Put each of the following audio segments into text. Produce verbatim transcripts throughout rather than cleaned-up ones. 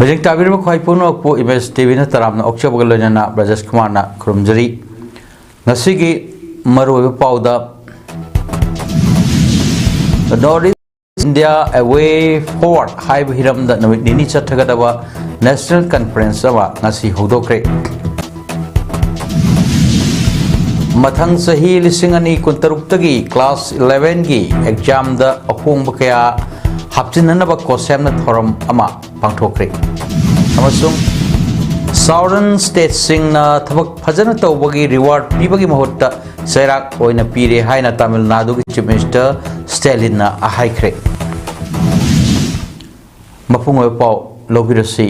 ꯍꯧꯖꯤꯛ ꯇꯥꯕꯤꯔꯤꯕ ꯈ꯭ꯋꯥꯏ ꯄꯨꯝꯅꯃꯛꯄꯨ ꯏꯃꯦꯖ ꯇꯤꯚꯤꯅ ꯇꯔꯥꯝꯅ ꯑꯣꯛꯆꯕꯒ ꯂꯣꯏꯅꯅ ꯕ꯭ꯔꯖꯦꯁ ꯀꯨꯃꯥꯔꯅ ꯈꯨꯔꯨꯝꯖꯔꯤ꯫ ꯉꯁꯤꯒꯤ ꯃꯔꯨꯑꯣꯏꯕ ꯄꯥꯎꯗ, North East India A Way Forward ꯍꯥꯏꯕ ꯍꯤꯔꯝꯗ ꯅꯨꯃꯤꯠ ꯅꯤꯅꯤ ꯆꯠꯊꯒꯗꯕ ꯅꯦꯁꯅꯦꯜ ꯀꯟꯐꯔꯦꯟꯁ ꯑꯃ ꯉꯁꯤ ꯍꯧꯗꯣꯛꯈ꯭ꯔꯦ꯫ ꯃꯊꯪ ꯆꯍꯤ ꯂꯤꯁꯤꯡ ꯑꯅꯤ ꯀꯨꯟꯇꯔꯨꯛꯇꯒꯤ ꯀ꯭ꯂꯥꯁ ꯏꯂꯦꯚꯦꯟꯒꯤ ꯑꯦꯛꯖꯥꯝꯗ ꯑꯍꯣꯡꯕ ꯀꯌꯥ ꯍꯥꯞꯆꯤꯟꯅꯅꯕ ꯈꯣꯡꯁꯦꯝꯅ ꯊꯧꯔꯝ ꯑꯃ ꯄꯥꯡꯊꯣꯛꯈ꯭ꯔꯦ꯫ ꯑꯃꯁꯨꯡ ꯁꯥꯎꯗꯔꯟ ꯁ꯭ꯇꯦꯠꯁꯤꯡꯅ ꯊꯕꯛ ꯐꯖꯅ ꯇꯧꯕꯒꯤ ꯔꯤꯋꯥꯔꯗ ꯄꯤꯕꯒꯤ ꯃꯍꯨꯠꯇ ꯆꯩꯔꯥꯛ ꯑꯣꯏꯅ ꯄꯤꯔꯦ ꯍꯥꯏꯅ ꯇꯥꯃꯤꯜ ꯅꯥꯗꯨꯒꯤ ꯆꯤꯐ ꯃꯤꯅꯤꯁꯇꯔ ꯁ꯭ꯇꯦꯂꯤꯟꯅ ꯍꯥꯏꯈ꯭ꯔꯦ꯫ ꯃꯄꯨꯡ ꯑꯣꯏꯕ ꯄꯥꯎ ꯂꯧꯕꯤꯔꯁꯤ꯫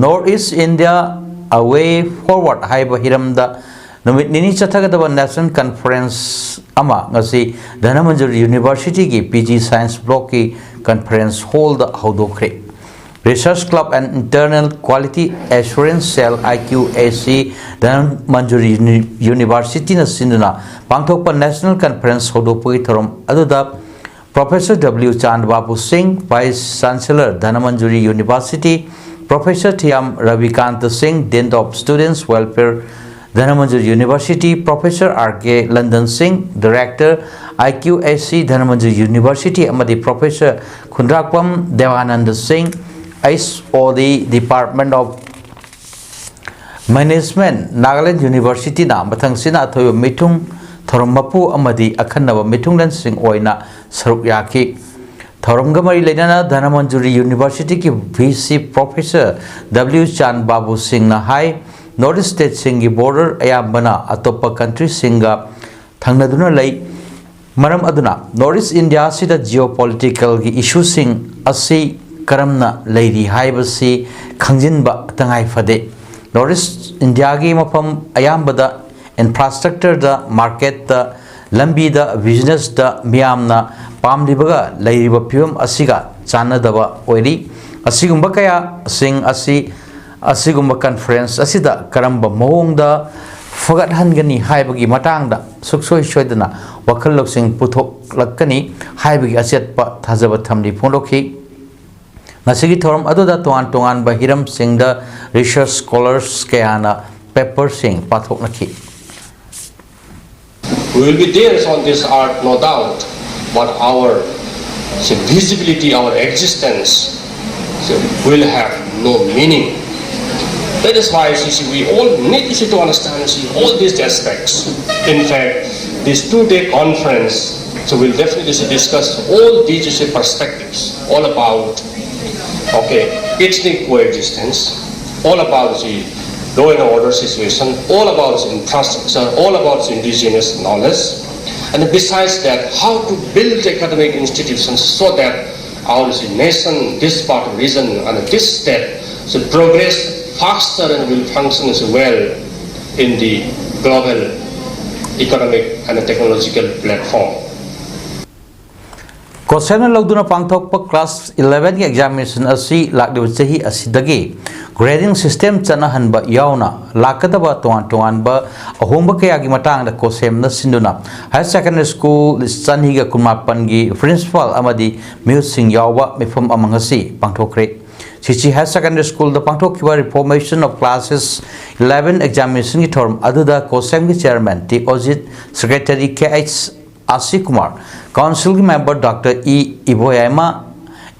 North East India A Way Forward ꯍꯥꯏꯕ ꯍꯤꯔꯝꯗ ꯅꯨꯃꯤꯠ ꯅꯤꯅꯤ ꯆꯠꯊꯒꯗꯕ ꯅꯦꯁꯅꯦꯜ ꯀꯟꯐꯔꯦꯟꯁ ꯑꯃ ꯉꯁꯤ ꯙꯅꯃꯟꯖꯨꯔꯤ ꯌꯨꯅꯤꯚꯔꯁꯤꯇꯤꯒꯤ ꯄꯤ ꯖꯤ ꯁꯥꯏꯟꯁ ꯕ꯭ꯂꯣꯛꯀꯤ ꯀꯟꯐꯔꯦꯟꯁ ꯍꯣꯜꯗ ꯍꯧꯗꯣꯛꯈ꯭ꯔꯦ꯫ Research Club and Internal Quality Assurance Cell, I Q A C, Dhanamanjuri ꯌꯨꯅꯤ-, ꯌꯨꯅꯤꯚꯔꯁꯤꯇꯤꯅ ꯁꯤꯟꯗꯨꯅ ꯄꯥꯡꯊꯣꯛꯄ ꯅꯦꯁꯅꯦꯜ ꯀꯟꯐꯔꯦꯟꯁ ꯍꯧꯗꯣꯛꯄꯒꯤ ꯊꯧꯔꯝ ꯑꯗꯨꯗ Professor W Chand Babu Singh, Vice Chancellor, Dhanamanjuri university, Professor Thiyam Rabikanta Singh, Dean of Students Welfare, Dhanamanjuri university, Professor R K Landon Singh, Director, I Q A C, Dhanamanjuri university, ꯑꯃꯗꯤ Professor Khundrakpam Debananda Singh, H O D, Department of Management, Nagaland ꯌꯨꯅꯤꯚꯔꯁꯤꯇꯤꯅ ꯃꯊꯪꯁꯤꯅ ꯑꯊꯣꯏꯕ ꯃꯤꯊꯨꯡ, ꯊꯧꯔꯝ ꯃꯄꯨ ꯑꯃꯗꯤ ꯑꯈꯟꯅꯕ ꯃꯤꯊꯨꯡꯂꯦꯟꯁꯤꯡ ꯑꯣꯏꯅ ꯁꯔꯨꯛ ꯌꯥꯈꯤ꯫ ꯊꯧꯔꯝꯒ ꯃꯔꯤ ꯂꯩꯅꯅ ꯙꯅꯃꯟꯖꯨꯔꯤ ꯌꯨꯅꯤꯚꯔꯁꯤꯇꯤꯒꯤ V C Professor W ꯆꯥꯟ ꯕꯥꯕꯨ ꯁꯤꯡꯅ ꯍꯥꯏ, North East ꯁ꯭ꯇꯦꯠꯁꯤꯡꯒꯤ ꯕꯣꯔꯗꯔ ꯑꯌꯥꯝꯕꯅ ꯑꯇꯣꯞꯄ ꯀꯟꯇ꯭ꯔꯤꯁꯤꯡꯒ ꯊꯪꯅꯗꯨꯅ ꯂꯩ꯫ ꯃꯔꯝ ꯑꯗꯨꯅ North East India ꯑꯁꯤꯗ ꯖꯤꯑꯣꯄꯣꯂꯤꯇꯤꯀꯦꯜꯒꯤ ꯏꯁꯨꯁꯤꯡ ꯑꯁꯤ ꯀꯔꯝꯅ ꯂꯩꯔꯤ ꯍꯥꯏꯕꯁꯤ ꯈꯪꯖꯤꯟꯕ ꯇꯉꯥꯏ ꯐꯗꯦ꯫ North East India ꯒꯤ ꯃꯐꯝ ꯑꯌꯥꯝꯕꯗ ꯏꯟꯐ꯭ꯔꯥꯁ꯭ꯇ꯭ꯔꯛꯆꯔꯗ, ꯃꯥꯔꯀꯦꯠꯇ, ꯂꯝꯕꯤꯗ, ꯕꯤꯖꯤꯅꯦꯁꯇ ꯃꯤꯌꯥꯝꯅ ꯄꯥꯝꯂꯤꯕꯒ ꯂꯩꯔꯤꯕ ꯐꯤꯕꯝ ꯑꯁꯤꯒ ꯆꯥꯟꯅꯗꯕ ꯑꯣꯏꯔꯤ꯫ ꯑꯁꯤꯒꯨꯝꯕ ꯀꯌꯥꯁꯤꯡ ꯑꯁꯤ ꯑꯁꯤꯒꯨꯝꯕ ꯀꯟꯐꯔꯦꯟꯁ ꯑꯁꯤꯗ ꯀꯔꯝꯕ ꯃꯑꯣꯡꯗ ꯐꯒꯠꯍꯟꯒꯅꯤ ꯍꯥꯏꯕꯒꯤ ꯃꯇꯥꯡꯗ ꯁꯨꯡꯁꯣꯏ ꯁꯣꯏꯗꯅ ꯋꯥꯈꯜ ꯂꯧꯁꯤꯡ ꯄꯨꯊꯣꯛꯂꯛꯀꯅꯤ ꯍꯥꯏꯕꯒꯤ ꯑꯆꯦꯠꯄ ꯊꯥꯖꯕ ꯊꯝꯂꯤ ꯐꯣꯡꯗꯣꯛꯈꯤ꯫ ꯉꯁꯤꯒꯤ ꯊꯧꯔꯝ ꯑꯗꯨꯗ ꯇꯣꯉꯥꯟ ꯇꯣꯉꯥꯟꯕ ꯍꯤꯔꯝꯁꯤꯡꯗ research scholars ꯀꯌꯥꯅ paperꯁꯤꯡ ꯄꯥꯊꯣꯛꯅꯈꯤ꯫ We will be there on this earth, no doubt, but our, say, visibility, our existence, say, will have no meaning. That is why, you see, we all need, you see, to understand, you see, all these aspects. In fact, this two-day conference, so we'll definitely, you see, discuss all these, you see, perspectives, all about, okay, ethnic coexistence, all about the law and order situation, all about the infrastructure, all about the indigenous knowledge. And besides that, how to build academic institutions so that our nation, this part of region, and this state should progress faster and will function as well in the global economic and technological platform. COSEMꯅ ꯂꯧꯗꯨꯅ ꯄꯥꯡꯊꯣꯛꯄ class elevenꯒꯤ examination ꯑꯁꯤ ꯂꯥꯛꯂꯤꯕ ꯆꯍꯤ ꯑꯁꯤꯗꯒꯤ grading system ꯆꯠꯅꯍꯟꯕ ꯌꯥꯎꯅ ꯂꯥꯛꯀꯗꯕ ꯇꯣꯉꯥꯟ ꯇꯣꯉꯥꯟꯕ ꯑꯍꯣꯡꯕ ꯀꯌꯥꯒꯤ ꯃꯇꯥꯡꯗ COSEMꯅ ꯁꯤꯟꯗꯨꯅ higher secondary school ꯆꯅꯤꯒ ꯀꯨꯟꯃꯥꯄꯟꯒꯤ principal ꯑꯃꯗꯤ ꯃꯤꯍꯨꯠꯁꯤꯡ ꯌꯥꯎꯕ ꯃꯤꯐꯝ ꯑꯃ ꯉꯁꯤ ꯄꯥꯡꯊꯣꯛꯈ꯭ꯔꯦ꯫ ꯁꯤꯆꯤ higher secondary schoolꯗ ꯄꯥꯡꯊꯣꯛꯈꯤꯕ reformation of classes eleven examinationꯒꯤ ꯊꯧꯔꯝ ꯑꯗꯨꯗ COSEMꯒꯤ chairman T Ojit, secretary K H Ashish Kumar, councilꯒꯤ member Doctor E Iboyaima,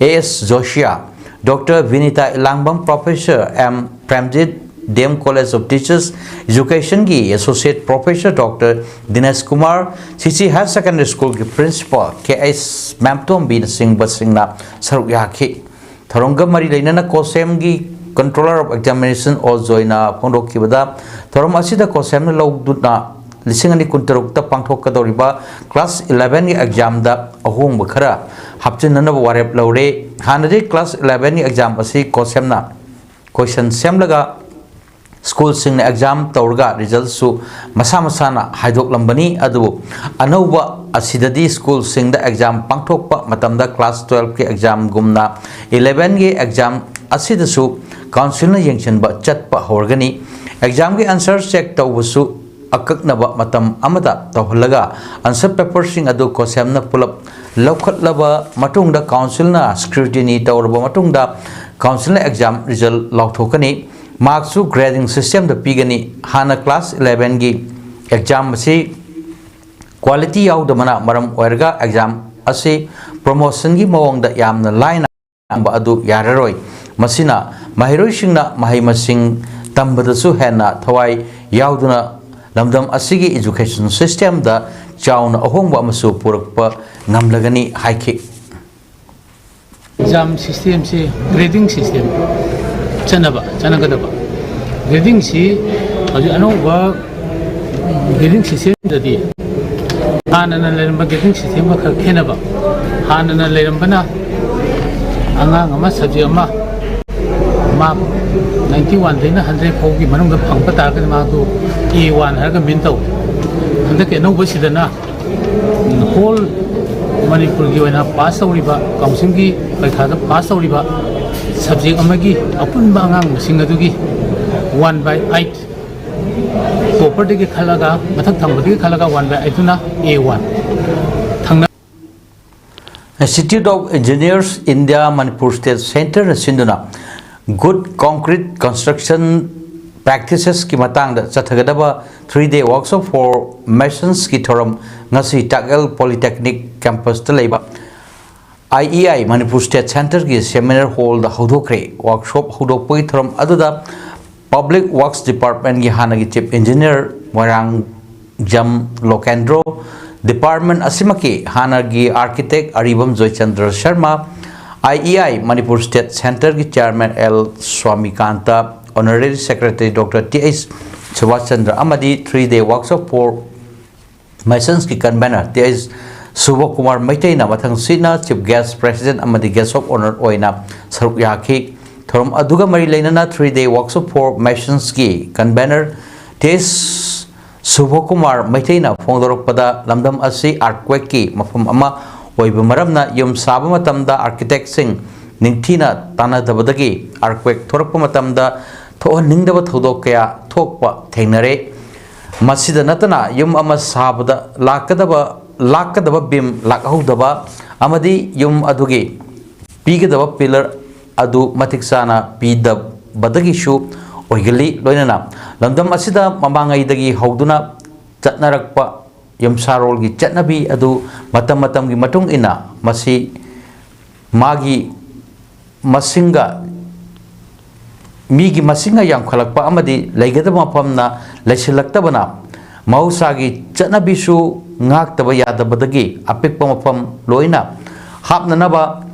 A S Joshia, Doctor Vinita Elangbam, Professor M Premjit, D M College of Teachers Educationꯒꯤ associate professor Doctor Dinesh Kumar, ꯁꯤꯆꯤ higher secondary schoolꯒꯤ principal K H ꯃꯦꯝꯇꯣꯝꯕꯤꯅꯆꯤꯡꯕꯁꯤꯡꯅ ꯁꯔꯨꯛ ꯌꯥꯈꯤ꯫ ꯊꯧꯔꯝꯒ ꯃꯔꯤ ꯂꯩꯅꯅ COSEMꯒꯤ controller of examination ꯑꯣꯖꯣꯏꯅ ꯐꯣꯡꯗꯣꯛꯈꯤꯕꯗ, ꯊꯧꯔꯝ ꯑꯁꯤꯗ COSEMꯅ ꯂꯧꯗꯨꯅ ꯂꯤꯁꯤꯡ ꯑꯅꯤ ꯀꯨꯟꯇꯔꯨꯛꯇ ꯄꯥꯡꯊꯣꯛꯀꯗꯧꯔꯤꯕ class elevenꯒꯤ examꯗ ꯑꯍꯣꯡꯕ ꯈꯔ ꯍꯥꯞꯆꯤꯟꯅꯅꯕ ꯋꯥꯔꯦꯞ ꯂꯧꯔꯦ꯫ ꯍꯥꯟꯅꯗꯤ class elevenꯒꯤ exam ꯑꯁꯤ COSEMꯅ question ꯁꯦꯝꯂꯒ schoolꯁꯤꯡꯅ exam ꯇꯧꯔꯒ resultꯁꯨ ꯃꯁꯥ ꯃꯁꯥꯅ ꯍꯥꯏꯗꯣꯛꯂꯝꯕꯅꯤ꯫ ꯑꯗꯨꯕꯨ ꯑꯅꯧꯕ ꯑꯁꯤꯗꯗꯤ schoolꯁꯤꯡꯗ exam ꯄꯥꯡꯊꯣꯛꯄ ꯃꯇꯝꯗ class twelveꯀꯤ examꯒꯨꯝꯅ elevenꯒꯤ exam ꯑꯁꯤꯗꯁꯨ councilꯅ ꯌꯦꯡꯁꯤꯟꯕ ꯆꯠꯄ ꯍꯧꯔꯒꯅꯤ꯫ Examꯒꯤ answer check ꯇꯧꯕꯁꯨ ꯑꯀꯛꯅꯕ ꯃꯇꯝ ꯑꯃꯗ ꯇꯧꯍꯜꯂꯒ answer paperꯁꯤꯡ ꯑꯗꯨ COHSEMꯅ ꯄꯨꯂꯞ ꯂꯧꯈꯠꯂꯕ ꯃꯇꯨꯡꯗ councilꯅ scrutiny ꯇꯧꯔꯕ ꯃꯇꯨꯡꯗ councilꯅ exam result ꯂꯥꯎꯊꯣꯛꯀꯅꯤ꯫ Markꯁꯨ grading systemꯗ ꯄꯤꯒꯅꯤ꯫ ꯍꯥꯟꯅ class elevenꯒꯤ exam ꯑꯁꯤ quality ꯌꯥꯎꯗꯕꯅ ꯃꯔꯝ ꯑꯣꯏꯔꯒ exam ꯑꯁꯤ promotionꯒꯤ ꯃꯑꯣꯡꯗ ꯌꯥꯝꯅ ꯂꯥꯏꯅ ꯇꯝꯕ ꯑꯗꯨ ꯌꯥꯔꯔꯣꯏ꯫ ꯃꯁꯤꯅ ꯃꯍꯩꯔꯣꯏꯁꯤꯡꯅ ꯃꯍꯩ ꯃꯁꯤꯡ ꯇꯝꯕꯗꯁꯨ ꯍꯦꯟꯅ ꯊꯋꯥꯏ ꯌꯥꯎꯗꯨꯅ ꯂꯝꯗꯝ ꯑꯁꯤꯒꯤ education systemꯗ ꯆꯥꯎꯅ ꯑꯍꯣꯡꯕ ꯑꯃꯁꯨ ꯄꯨꯔꯛꯄ ꯉꯝꯂꯒꯅꯤ ꯍꯥꯏꯈꯤ꯫ Exam systemꯁꯤ grading system ꯆꯠꯅꯕ ꯆꯠꯅꯒꯗꯕ꯫ Gradingꯁꯤ ꯍꯧꯖꯤꯛ ꯑꯅꯧꯕ grading systemꯗꯗꯤ ꯍꯥꯟꯅꯅ ꯂꯩꯔꯝꯕ grading systemꯒ ꯈꯔ ꯈꯦꯠꯅꯕ꯫ ꯍꯥꯟꯅꯅ ꯂꯩꯔꯝꯕꯅ ꯑꯉꯥꯡ ꯑꯃ subject ꯑꯃ mark ninety oneꯗꯩꯅ hundred ꯐꯥꯎꯒꯤ ꯃꯅꯨꯡꯗ ꯐꯪꯕ ꯇꯥꯔꯒꯗꯤ ꯃꯥꯗꯨ A one ꯍꯥꯏꯔꯒ mean ꯇꯧꯏ꯫ ꯍꯟꯗꯛꯀꯤ ꯑꯅꯧꯕꯁꯤꯗꯅ whole ꯃꯅꯤꯄꯨꯔꯒꯤ ꯑꯣꯏꯅ pass ꯇꯧꯔꯤꯕ councilꯒꯤ ꯄꯔꯤꯈꯥꯗ pass ꯇꯧꯔꯤꯕ subject ꯑꯃꯒꯤ ꯑꯄꯨꯟꯕ ꯑꯉꯥꯡ ꯃꯁꯤꯡ ꯑꯗꯨꯒꯤ one by eight, topperꯗꯒꯤ ꯈꯜꯂꯒ ꯃꯊꯛ ꯊꯪꯕꯗꯒꯤ ꯈꯜꯂꯒ one by eightꯇꯨꯅ A one꯫ ꯊꯪꯅ Institute of Engineers India Manipur State Centreꯅ ꯁꯤꯟꯗꯨꯅ Good Concrete Construction Practicesꯀꯤ ꯃꯇꯥꯡꯗ ꯆꯠꯊꯒꯗꯕ three day workshop for masonsꯀꯤ ꯊꯧꯔꯝ ꯉꯁꯤ ꯇꯥꯛꯌꯦꯜ Polytechnic campusꯇ ꯂꯩꯕ IEI Manipur State Centreꯒꯤ seminar hallꯗ ꯍꯧꯗꯣꯛꯈ꯭ꯔꯦ꯫ Workshop ꯍꯧꯗꯣꯛꯄꯒꯤ ꯊꯧꯔꯝ ꯑꯗꯨꯗ Public Works Departmentꯀꯤ ꯍꯥꯟꯅꯒꯤ Chief Engineer ꯃꯣꯏꯔꯥꯡꯖꯝ ꯂꯣꯀꯦꯟꯗ꯭ꯔꯣ, department ꯑꯁꯤꯃꯛꯀꯤ ꯍꯥꯟꯅꯒꯤ architect ꯑꯔꯤꯕꯝ Joychandra Sharma, IEI Manipur State Centreꯒꯤ Chairman L ꯁ꯭ꯋꯥꯃꯤꯀꯥꯟꯇ, Honorary Secretary Doctor Th Subhas Chandra ꯑꯃꯗꯤ three day workshop for masonsꯀꯤ convener Th ꯁꯨꯕꯀꯨꯃꯥꯔ ꯃꯩꯇꯩꯅ ꯃꯊꯪꯁꯤꯠꯅ Chief Guest, President ꯑꯃꯗꯤ Guest of Honour ꯑꯣꯏꯅ ꯁꯔꯨꯛ ꯌꯥꯈꯤ꯫ ꯊꯧꯔꯝ ꯑꯗꯨꯒ ꯃꯔꯤ ꯂꯩꯅꯅ three day workshop for masonsꯀꯤ convener Th ꯁꯨꯕꯀꯨꯃꯥꯔ ꯃꯩꯇꯩꯅ ꯐꯣꯡꯗꯣꯔꯛꯄꯗ, ꯂꯝꯗꯝ ꯑꯁꯤ earthquakeꯀꯤ ꯃꯐꯝ ꯑꯃ ꯑꯣꯏꯕ ꯃꯔꯝꯅ, ꯌꯨꯝ ꯁꯥꯕ ꯃꯇꯝꯗ architectꯁꯤꯡ ꯅꯤꯡꯊꯤꯅ ꯇꯥꯟꯅꯗꯕꯗꯒꯤ earthquake ꯊꯣꯔꯛꯄ ꯃꯇꯝꯗ ꯊꯣꯛꯍꯟꯅꯤꯡꯗꯕ ꯊꯧꯗꯣꯛ ꯀꯌꯥ ꯊꯣꯛꯄ ꯊꯦꯡꯅꯔꯦ꯫ ꯃꯁꯤꯗ ꯅꯠꯇꯅ ꯌꯨꯝ ꯑꯃ ꯁꯥꯕꯗ ꯂꯥꯛꯀꯗꯕ ꯂꯥꯛꯀꯗꯕ ꯕꯤꯝ ꯂꯥꯛꯍꯧꯗꯕ ꯑꯃꯗꯤ ꯌꯨꯝ ꯑꯗꯨꯒꯤ ꯄꯤꯒꯗꯕ ꯄꯤꯂꯔ ꯑꯗꯨ ꯃꯇꯤꯛ ꯆꯥꯅ ꯄꯤꯗꯕꯗꯒꯤꯁꯨ ꯑꯣꯏꯒꯜꯂꯤ꯫ ꯂꯣꯏꯅꯅ ꯂꯝꯗꯝ ꯑꯁꯤꯗ ꯃꯃꯥꯡꯉꯩꯗꯒꯤ ꯍꯧꯗꯨꯅ ꯆꯠꯅꯔꯛꯄ ꯌꯨꯝꯁꯥꯔꯣꯜꯒꯤ ꯆꯠꯅꯕꯤ ꯑꯗꯨ ꯃꯇꯝ ꯃꯇꯝꯒꯤ ꯃꯇꯨꯡ ꯏꯟꯅ ꯃꯁꯤ ꯃꯥꯒꯤ ꯃꯁꯤꯡꯒ ꯃꯤꯒꯤ ꯃꯁꯤꯡꯅ ꯌꯥꯝꯈꯠꯂꯛꯄ ꯑꯃꯗꯤ ꯂꯩꯒꯗꯕ ꯃꯐꯝꯅ ꯂꯩꯁꯤꯜꯂꯛꯇꯕꯅ ꯃꯍꯧꯁꯥꯒꯤ ꯆꯠꯅꯕꯤꯁꯨ ꯉꯥꯛꯇꯕ ꯌꯥꯗꯕꯗꯒꯤ ꯑꯄꯤꯛꯄ ꯃꯐꯝ ꯂꯣꯏꯅ ꯍꯥꯞꯅꯅꯕ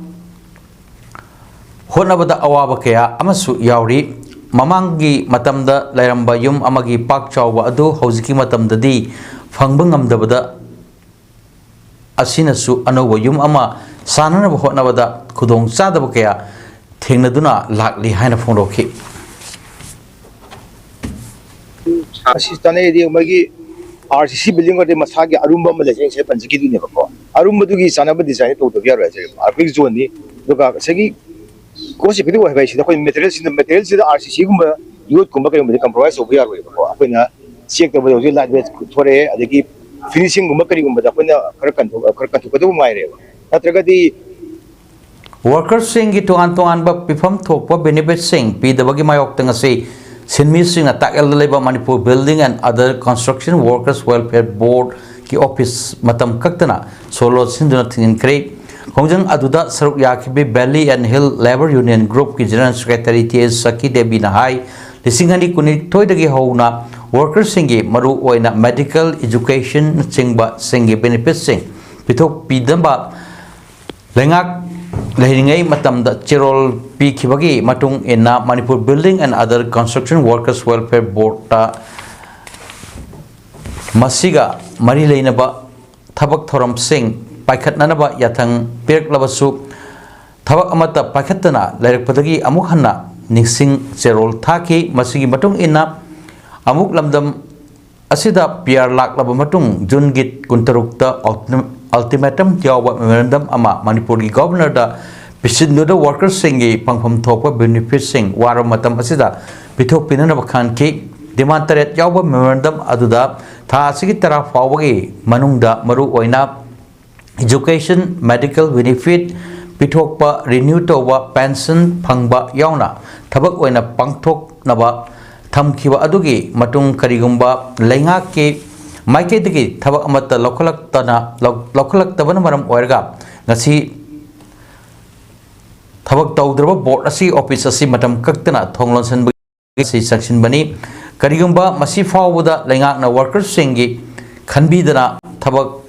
ꯍꯣꯠꯅꯕꯗ ꯑꯋꯥꯕ ꯀꯌꯥ ꯑꯃꯁꯨ ꯌꯥꯎꯔꯤ꯫ ꯃꯃꯥꯡꯒꯤ ꯃꯇꯝꯗ ꯂꯩꯔꯝꯕ ꯌꯨꯝ ꯑꯃꯒꯤ ꯄꯥꯛ ꯆꯥꯎꯕ ꯑꯗꯨ ꯍꯧꯖꯤꯛꯀꯤ ꯃꯇꯝꯗꯗꯤ ꯐꯪꯕ ꯉꯝꯗꯕꯗ ꯑꯁꯤꯅꯁꯨ ꯑꯅꯧꯕ ꯌꯨꯝ ꯑꯃ ꯁꯥꯅꯅꯕ ꯍꯣꯠꯅꯕꯗ ꯈꯨꯗꯣꯡ ꯆꯥꯗꯕ ꯀꯌꯥ ꯊꯦꯡꯅꯗꯨꯅ ꯂꯥꯛꯂꯤ ꯍꯥꯏꯅ ꯐꯣꯡꯗꯣꯛꯈꯤ꯫ ꯑꯁꯤ ꯆꯥꯅꯩꯗꯤ ꯃꯣꯏꯒꯤ ꯑꯥꯔ ꯁꯤ ꯁꯤ ꯕꯤꯜꯗꯤꯡ ꯑꯣꯏꯔꯗꯤ ꯃꯁꯥꯒꯤ ꯑꯔꯨꯝꯕ ꯑꯃ ꯂꯩꯖꯩ ꯉꯁꯥꯏ ꯄꯟꯖꯈꯤꯗꯣꯏꯅꯦꯕꯀꯣ꯫ ꯑꯔꯨꯝꯕꯗꯨꯒꯤ ꯆꯥꯅꯕ ꯗꯤꯖꯥꯏꯟ ꯇꯧꯗꯕ ꯌꯥꯔꯣꯏ ꯍꯥꯏꯖꯔꯤꯕ ꯑꯩꯈꯣꯏꯒꯤ ꯖꯣꯟꯗꯤ꯫ ꯑꯗꯨꯒ ꯉꯁꯥꯏꯒꯤ ꯀꯣꯁ ꯏꯐꯦꯛꯇꯤꯚ ꯑꯣꯏ ꯍꯥꯏꯕ ꯍꯥꯏꯁꯤꯗ ꯑꯩꯈꯣꯏ ꯃꯦꯇꯔꯤꯌꯦꯜꯁꯤꯗ ꯃꯦꯇꯔꯤꯌꯦꯜꯁꯤꯗ ꯑꯥꯔ ꯁꯤ ꯁꯤꯒꯨꯝꯕ ꯌꯣꯠꯀꯨꯝꯕ ꯀꯩꯒꯨꯝꯕꯗꯤ ꯀꯝꯄ꯭ꯔꯣꯃꯥꯏꯁ ꯇꯧꯕ ꯌꯥꯔꯣꯏꯕꯀꯣ꯫ ꯑꯩꯈꯣꯏꯅ ꯆꯦꯛ ꯇꯧꯕꯗ ꯍꯧꯖꯤꯛ ꯂꯥꯏꯠ ꯋꯦꯠ ꯊꯣꯔꯛꯑꯦ, ꯑꯗꯒꯤ ꯐꯤꯅꯤꯁꯤꯡꯒꯨꯝꯕ ꯀꯔꯤꯒꯨꯝꯕꯗ ꯑꯩꯈꯣꯏꯅ ꯈꯔ ꯀꯟꯊꯣꯛ ꯈꯔ ꯀꯟꯊꯣꯛꯀꯗꯕ ꯉꯥꯏꯔꯦꯕ꯫ ꯅꯠꯇ꯭ꯔꯒꯗꯤ ꯋꯥꯔꯀꯔꯁꯤꯡꯒꯤ ꯇꯣꯉꯥꯟ ꯇꯣꯉꯥꯟꯕ ꯄꯤꯐꯝ ꯊꯣꯛꯄ ꯕꯦꯅꯤꯐꯤꯠꯁꯤꯡ ꯄꯤꯗꯕꯒꯤ ꯃꯥꯌꯣꯛꯇ ꯉꯁꯤ ꯁꯤꯟꯃꯤꯁꯤꯡꯅ ꯇꯥꯛꯌꯦꯜꯗ ꯂꯩꯕ Manipur building and other construction workers welfare ꯕꯣꯔꯗꯀꯤ ꯑꯣꯐꯤꯁ ꯃꯇꯝ ꯀꯛꯇꯅ ꯁꯣ ꯂꯣꯟꯁꯤꯟꯗꯨꯅ ꯊꯤꯡꯖꯤꯟꯈ꯭ꯔꯦ꯫ ꯈꯣꯡꯖꯪ ꯑꯗꯨꯗ ꯁꯔꯨꯛ ꯌꯥꯈꯤꯕ valley and hill labour union ꯒ꯭ꯔꯨꯞꯀꯤ ꯖꯦꯅꯔꯦꯜ ꯁꯦꯀ꯭ꯔꯦꯇꯔꯤ ꯇꯤ ꯑꯦꯁ ꯁꯈꯤ ꯗꯦꯕꯤꯅ ꯍꯥꯏ, ꯂꯤꯁꯤꯡ ꯑꯅꯤ ꯀꯨꯟꯅꯤꯊꯣꯏꯗꯒꯤ ꯍꯧꯅ ꯋꯥꯔꯀꯔꯁꯤꯡꯒꯤ ꯃꯔꯨꯑꯣꯏꯅ ꯃꯦꯗꯤꯀꯦꯜ, ꯏꯖꯨꯀꯦꯁꯟꯅꯆꯤꯡꯕꯁꯤꯡꯒꯤ ꯕꯦꯅꯤꯐꯤꯠꯁꯤꯡ ꯄꯤꯊꯣꯛꯄꯤꯗꯕ ꯂꯩꯉꯥꯛ ꯂꯩꯔꯤꯉꯩ ꯃꯇꯝꯗ ꯆꯦꯔꯣꯜ ꯄꯤꯈꯤꯕꯒꯤ ꯃꯇꯨꯡ ꯏꯟꯅ Manipur building and other construction workers welfare ꯕꯣꯔꯗꯇ ꯃꯁꯤꯒ ꯃꯔꯤ ꯂꯩꯅꯕ ꯊꯕꯛ ꯊꯧꯔꯝꯁꯤꯡ ꯄꯥꯏꯈꯠꯅꯅꯕ ꯌꯥꯊꯪ ꯄꯤꯔꯛꯂꯕꯁꯨ, ꯊꯕꯛ ꯑꯃꯠꯇ ꯄꯥꯏꯈꯠꯇꯅ ꯂꯩꯔꯛꯄꯗꯒꯤ ꯑꯃꯨꯛ ꯍꯟꯅ ꯅꯤꯡꯁꯤꯡ ꯆꯦꯔꯣꯜ ꯊꯥꯈꯤ꯫ ꯃꯁꯤꯒꯤ ꯃꯇꯨꯡ ꯏꯟꯅ ꯑꯃꯨꯛ ꯂꯝꯗꯝ ꯑꯁꯤꯗ ꯄꯤ ꯑꯥꯔ ꯂꯥꯛꯂꯕ ꯃꯇꯨꯡ ꯖꯨꯟꯒꯤ ꯀꯨꯟꯇꯔꯨꯛꯇ ꯑꯜꯇꯤꯃꯦꯇꯝ ꯌꯥꯎꯕ ꯃꯦꯃꯣꯔꯦꯟꯗꯝ ꯑꯃ ꯃꯅꯤꯄꯨꯔꯒꯤ ꯒꯣꯚꯔꯅꯔꯗ ꯄꯤꯁꯤꯟꯗꯨꯅ ꯋꯥꯔꯀꯔꯁꯤꯡꯒꯤ ꯐꯪꯐꯝ ꯊꯣꯛꯄ ꯕꯦꯅꯤꯐꯤꯠꯁꯤꯡ ꯋꯥꯔꯕ ꯃꯇꯝ ꯑꯁꯤꯗ ꯄꯤꯊꯣꯛꯄꯤꯅꯅꯕ ꯈꯟꯈꯤ꯫ ꯗꯤꯃꯥꯟ ꯇꯔꯦꯠ ꯌꯥꯎꯕ ꯃꯦꯃꯣꯔꯦꯟꯗꯝ ꯑꯗꯨꯗ ꯊꯥ ꯑꯁꯤꯒꯤ ꯇꯔꯥ ꯐꯥꯎꯕꯒꯤ ꯃꯅꯨꯡꯗ ꯃꯔꯨ ꯑꯣꯏꯅ education, medical benefit ꯄꯤꯊꯣꯛꯄ, renew ꯇꯧꯕ, pension ꯐꯪꯕ ꯌꯥꯎꯅ ꯊꯕꯛ ꯑꯣꯏꯅ ꯄꯥꯡꯊꯣꯛꯅꯕ ꯊꯝꯈꯤꯕ ꯑꯗꯨꯒꯤ ꯃꯇꯨꯡ ꯀꯔꯤꯒꯨꯝꯕ ꯂꯩꯉꯥꯛꯀꯤ ꯃꯥꯏꯀꯩꯗꯒꯤ ꯊꯕꯛ ꯑꯃꯠꯇ ꯂꯧꯈꯠꯂꯛꯇꯅ ꯂꯧ- ꯂꯧꯈꯠꯂꯛꯇꯕꯅ ꯃꯔꯝ ꯑꯣꯏꯔꯒ ꯉꯁꯤ ꯊꯕꯛ ꯇꯧꯗ꯭ꯔꯕ ꯕꯣꯔꯗ ꯑꯁꯤ ꯑꯣꯐꯤꯁ ꯑꯁꯤ ꯃꯇꯝ ꯀꯛꯇꯅ ꯊꯣꯡ ꯂꯣꯟꯁꯤꯟꯕꯒꯤ ꯑꯁꯤ ꯆꯪꯁꯤꯟꯕꯅꯤ꯫ ꯀꯔꯤꯒꯨꯝꯕ ꯃꯁꯤ ꯐꯥꯎꯕꯗ ꯂꯩꯉꯥꯛꯅ ꯋꯥꯔꯀꯔꯁꯤꯡꯒꯤ ꯈꯟꯕꯤꯗꯅ ꯊꯕꯛ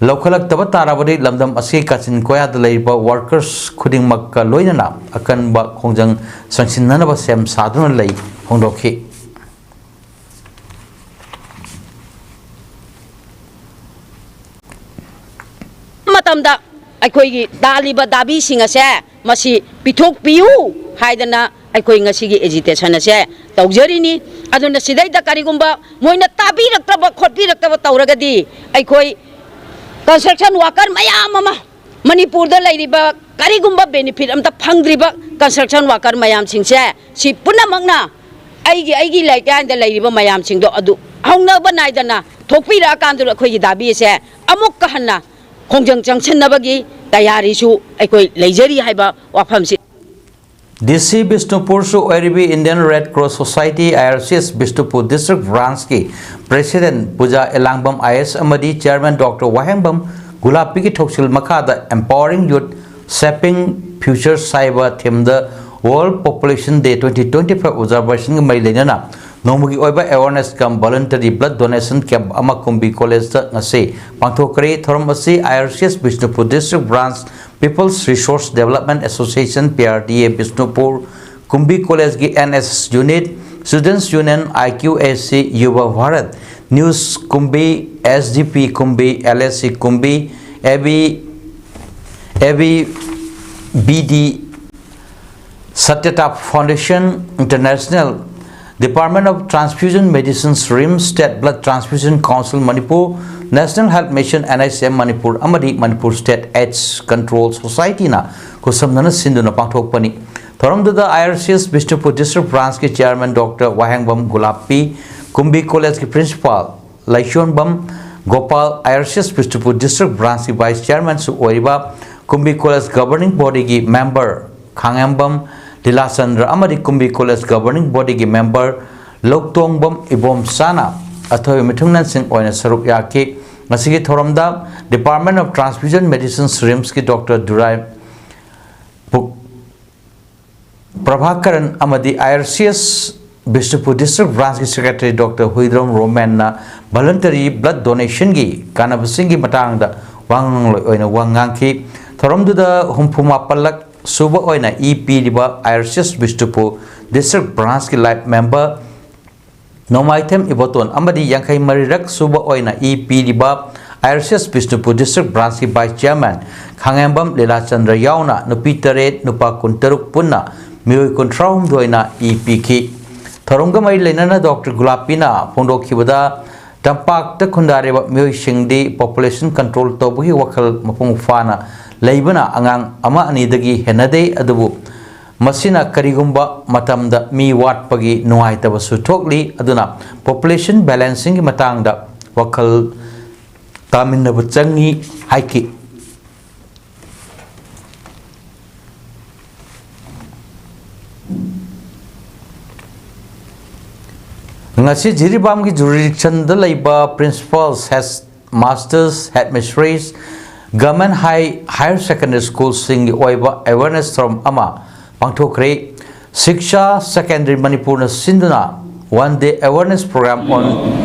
ꯂꯧꯈꯠꯂꯛꯇꯕ ꯇꯥꯔꯕꯗꯤ ꯂꯝꯗꯝ ꯑꯁꯤꯒꯤ ꯀꯥꯆꯤꯟ ꯀꯣꯌꯥꯗ ꯂꯩꯔꯤꯕ ꯋꯥꯔꯀꯔꯁ ꯈꯨꯗꯤꯡꯃꯛꯀ ꯂꯣꯏꯅꯅ ꯑꯀꯟꯕ ꯈꯣꯡꯖꯪ ꯆꯪꯁꯤꯟꯅꯅꯕ ꯁꯦꯝ ꯁꯥꯗꯨꯅ ꯂꯩ ꯐꯣꯡꯗꯣꯛꯈꯤ꯫ ꯃꯇꯝꯗ ꯑꯩꯈꯣꯏꯒꯤ ꯇꯥꯜꯂꯤꯕ ꯗꯥꯕꯤꯁꯤꯡ ꯑꯁꯦ ꯃꯁꯤ ꯄꯤꯊꯣꯛꯄꯤꯌꯨ ꯍꯥꯏꯗꯅ ꯑꯩꯈꯣꯏ ꯉꯁꯤꯒꯤ ꯑꯦꯖꯤꯇꯦꯁꯟ ꯑꯁꯦ ꯇꯧꯖꯔꯤꯅꯤ꯫ ꯑꯗꯨꯅ ꯁꯤꯗꯩꯗ ꯀꯔꯤꯒꯨꯝꯕ ꯃꯣꯏꯅ ꯇꯥꯕꯤꯔꯛꯇ꯭ꯔꯕ ꯈꯣꯠꯄꯤꯔꯛꯇꯕ ꯇꯧꯔꯒꯗꯤ ꯑꯩꯈꯣꯏ ꯀꯟꯁꯇ꯭ꯔꯛꯁꯟ ꯋꯥꯀꯔ ꯃꯌꯥꯝ ꯑꯃ ꯃꯅꯤꯄꯨꯔꯗ ꯂꯩꯔꯤꯕ ꯀꯔꯤꯒꯨꯝꯕ ꯕꯦꯅꯤꯐꯤꯠ ꯑꯝꯇ ꯐꯪꯗ꯭ꯔꯤꯕ ꯀꯟꯁꯇ꯭ꯔꯛꯁꯟ ꯋꯥꯀꯔ ꯃꯌꯥꯝꯁꯤꯡꯁꯦ ꯁꯤ ꯄꯨꯝꯅꯃꯛꯅ ꯑꯩꯒꯤ ꯑꯩꯒꯤ ꯂꯩꯀꯥꯏꯗ ꯂꯩꯔꯤꯕ ꯃꯌꯥꯝꯁꯤꯡꯗꯣ ꯑꯗꯨ ꯍꯧꯅꯕ ꯅꯥꯏꯗꯅ ꯊꯣꯛꯄꯤꯔꯛꯑꯀꯥꯟꯗꯨꯗ ꯑꯩꯈꯣꯏꯒꯤ ꯗꯥꯕꯤ ꯑꯁꯦ ꯑꯃꯨꯛꯀ ꯍꯟꯅ ꯈꯣꯡꯖꯪ ꯆꯪꯁꯤꯟꯅꯕꯒꯤ ꯇꯌꯥꯔꯤꯁꯨ ꯑꯩꯈꯣꯏ ꯂꯩꯖꯔꯤ ꯍꯥꯏꯕ ꯋꯥꯐꯝꯁꯤ꯫ ꯗꯤ ꯁꯤ ꯕꯤꯁꯅꯨꯄꯨꯔꯁꯨ ꯑꯣꯏꯔꯤꯕꯤ Indian Red Cross Society, I R C S, Bishnupur district ꯕ꯭ꯔꯥꯟꯁꯀꯤ president Puja Elangbam I S ꯑꯃꯗꯤ ꯆꯤꯌꯔꯃꯦꯟ ꯗꯣꯛꯇꯔ ꯋꯥꯍꯦꯡꯕꯝ ꯒꯨꯂꯥꯞꯄꯤꯒꯤ ꯊꯧꯁꯤꯜ ꯃꯈꯥꯗ Empowering Youth, Shaping Futures ꯍꯥꯏꯕ ꯊꯤꯝꯗ World Population Day twenty twenty five observationꯒ ꯃꯔꯤ ꯂꯩꯅꯅ ꯅꯣꯡꯃꯒꯤ ꯑꯣꯏꯕ awareness cum voluntary blood donation camp ꯑꯃ ꯀꯨꯝꯕꯤ ꯀꯣꯂꯦꯖꯇ ꯉꯁꯤ ꯄꯥꯡꯊꯣꯛꯈ꯭ꯔꯦ꯫ ꯊꯧꯔꯝ ꯑꯁꯤ I R C S Bishnupur district branch, People's Resource Development Association, P R D A, Bishnupur, Kumbi ꯀꯣꯂꯦꯖꯀꯤ N S S unit, Students Union, I Q A C, Yuva Bharat, News ꯀꯨꯝꯕꯤ, S D P ꯀꯨꯝꯕꯤ, L S C ꯀꯨꯝꯕꯤ, A B, A B B D, Satyatab Foundation International, Department of Transfusion Medicines, RIMS, State Blood Transfusion Council Manipur, National Health Mission, N H M Manipur ꯑꯃꯗꯤ Manipur State AIDS Control Societyꯅ ꯈꯨꯠꯁꯝꯅꯅ ꯁꯤꯟꯗꯨꯅ ꯄꯥꯡꯊꯣꯛꯄꯅꯤ꯫ ꯊꯧꯔꯝꯗꯨꯗ IRCS Bishnupur District Branchꯀꯤ Chairman Doctor ꯋꯥꯍꯦꯡꯕꯝ ꯒꯨꯂꯥꯞꯄꯤ, ꯀꯨꯝꯕꯤ Collegeꯀꯤ Principal ꯂꯩꯁꯣꯟꯕꯝ Gopal, IRCS Bishnupur District Branchꯀꯤ Vice Chairmanꯁꯨ ꯑꯣꯏꯔꯤꯕ ꯀꯨꯝꯕꯤ College Governing Bodyꯒꯤ Member ꯈꯥꯉꯦꯝꯕꯝ ꯂꯤꯂꯥꯆꯟꯗ꯭ꯔ ꯑꯃꯗꯤ ꯀꯨꯝꯕꯤ College Governing Bodyꯒꯤ Member ꯂꯧꯇꯣꯡꯕꯝ ꯏꯕꯣꯝꯆꯥꯅ ꯑꯊꯣꯏꯕ ꯃꯤꯊꯨꯡꯂꯦꯟꯁꯤꯡ ꯑꯣꯏꯅ ꯁꯔꯨꯛ ꯌꯥꯈꯤ꯫ ꯃꯁꯤꯒꯤ ꯊꯧꯔꯝꯗ Department of Transfusion Medicine, RIMSꯀꯤ Doctor Dubai ꯄꯨ-, ꯄ꯭ꯔꯚꯥꯀꯔꯟ ꯑꯃꯗꯤ IRCS Bishnupur District Branchꯀꯤ Secretary Doctor Huidrom ꯔꯣꯃꯦꯟꯅ voluntary blood donationꯒꯤ ꯀꯥꯟꯅꯕꯁꯤꯡꯒꯤ ꯃꯇꯥꯡꯗ ꯋꯥ ꯉꯥꯡꯂꯣꯏ ꯑꯣꯏꯅ ꯋꯥ ꯉꯥꯡꯈꯤ꯫ ꯊꯧꯔꯝꯗꯨꯗ ꯍꯨꯝꯐꯨ ꯃꯥꯄꯜꯂꯛ ꯁꯨꯕ ꯑꯣꯏꯅ ꯏ ꯄꯤꯔꯤꯕ IRCS Bishnupur District Branchꯀꯤ Life Member ꯅꯣꯡꯃꯥꯏꯊꯦꯝ ꯏꯕꯣꯇꯣꯟ ꯑꯃꯗꯤ ꯌꯥꯡꯈꯩ ꯃꯔꯤꯔꯛ ꯁꯨꯕ ꯑꯣꯏꯅ ꯏ ꯄꯤꯔꯤꯕ IRCS Bishnupur District Branchꯀꯤ Vice Chairman ꯈꯥꯉꯦꯝꯕꯝ ꯂꯤꯂꯥꯆꯟꯗ꯭ꯔ ꯌꯥꯎꯅ ꯅꯨꯄꯤ ꯇꯔꯦꯠ, ꯅꯨꯄꯥ ꯀꯨꯟꯇꯔꯨꯛ ꯄꯨꯟꯅ ꯃꯤꯑꯣꯏ ꯀꯨꯟꯊ꯭ꯔꯥꯍꯨꯝꯗꯣꯏꯅ ꯏ ꯄꯤꯈꯤ꯫ ꯊꯧꯔꯝꯒ ꯃꯔꯤ ꯂꯩꯅꯅ Doctor ꯒꯨꯂꯥꯞꯄꯤꯅ ꯐꯣꯡꯗꯣꯛꯈꯤꯕꯗ, ꯇꯝꯄꯥꯛꯇ ꯈꯨꯟꯗꯥꯔꯤꯕ ꯃꯤꯑꯣꯏꯁꯤꯡꯗꯤ population control ꯇꯧꯕꯒꯤ ꯋꯥꯈꯜ ꯃꯄꯨꯡ ꯐꯥꯅ ꯂꯩꯕꯅ ꯑꯉꯥꯡ ꯑꯃ ꯑꯅꯤꯗꯒꯤ ꯍꯦꯟꯅꯗꯦ, ꯑꯗꯨꯕꯨ ꯃꯁꯤꯅ ꯀꯔꯤꯒꯨꯝꯕ ꯃꯇꯝꯗ ꯃꯤ ꯋꯥꯠꯄꯒꯤ ꯅꯨꯡꯉꯥꯏꯇꯕꯁꯨ ꯊꯣꯛꯂꯤ꯫ ꯑꯗꯨꯅ population balancingꯒꯤ ꯃꯇꯥꯡꯗ ꯋꯥꯈꯜ ꯇꯥꯃꯤꯟꯅꯕ ꯆꯪꯏ ꯍꯥꯏꯈꯤ꯫ ꯉꯁꯤ ꯖꯤꯔꯤꯕꯥꯝꯒꯤ jurisdictionꯗ ꯂꯩꯕ Principals, Headmasters, Headmistresses, Government High Higher Secondary Schoolꯁꯤꯡꯒꯤ ꯑꯣꯏꯕ awareness ꯊꯧꯔꯝ ꯑꯃ ꯄꯥꯡꯊꯣꯛꯈ꯭ꯔꯦ꯫ Shiksha Secondary Manipurꯅ ꯁꯤꯟꯗꯨꯅ One Day Awareness Program on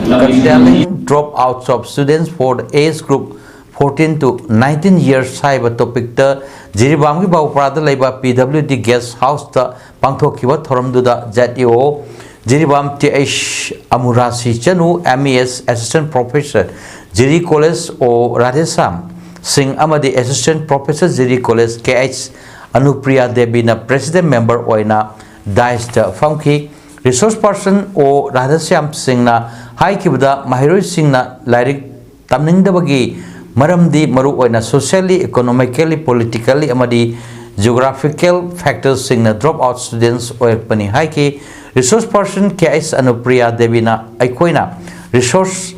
Curtailing Dropouts of Students for the Age Group fourteen to nineteen Years ꯍꯥꯏꯕ topicꯇ ꯖꯤꯔꯤꯕꯥꯝꯒꯤ ꯕꯥꯎꯄ꯭ꯔꯥꯗ ꯂꯩꯕ PWD Guest Houseꯇ ꯄꯥꯡꯊꯣꯛꯈꯤꯕ ꯊꯧꯔꯝꯗꯨꯗ ZEO ꯖꯤꯔꯤꯕꯥꯝ ꯇꯤ ꯑꯩꯆ ꯑꯃꯨꯔꯥꯁꯤ ꯆꯅꯨ, MES Assistant Professor, ꯖꯤꯔꯤ College O Radheshyam ꯁꯤꯡ ꯑꯃꯗꯤ Assistant Professor, ꯖꯤꯔꯤ College, ꯀꯦ H ꯑꯅꯨꯄ꯭ꯔꯤꯌꯥ ꯗꯦꯕꯤꯅ President Member ꯑꯣꯏꯅ daisꯇ ꯐꯝꯈꯤ꯫ Resource Person O Radheshyam ꯁꯤꯡꯅ ꯍꯥꯏꯈꯤꯕꯗ, ꯃꯍꯩꯔꯣꯏꯁꯤꯡꯅ ꯂꯥꯏꯔꯤꯛ ꯇꯝꯅꯤꯡꯗꯕꯒꯤ ꯃꯔꯝꯗꯤ ꯃꯔꯨꯑꯣꯏꯅ socially, economically, politically ꯑꯃꯗꯤ geographical factorsꯁꯤꯡꯅ drop out students ꯑꯣꯏꯔꯛꯄꯅꯤ ꯍꯥꯏꯈꯤ꯫ Resource person ꯀꯦ ꯑꯩꯆ ꯑꯅꯨꯄ꯭ꯔꯤꯌꯥ ꯗꯦꯕꯤꯅ ꯑꯩꯈꯣꯏꯅ research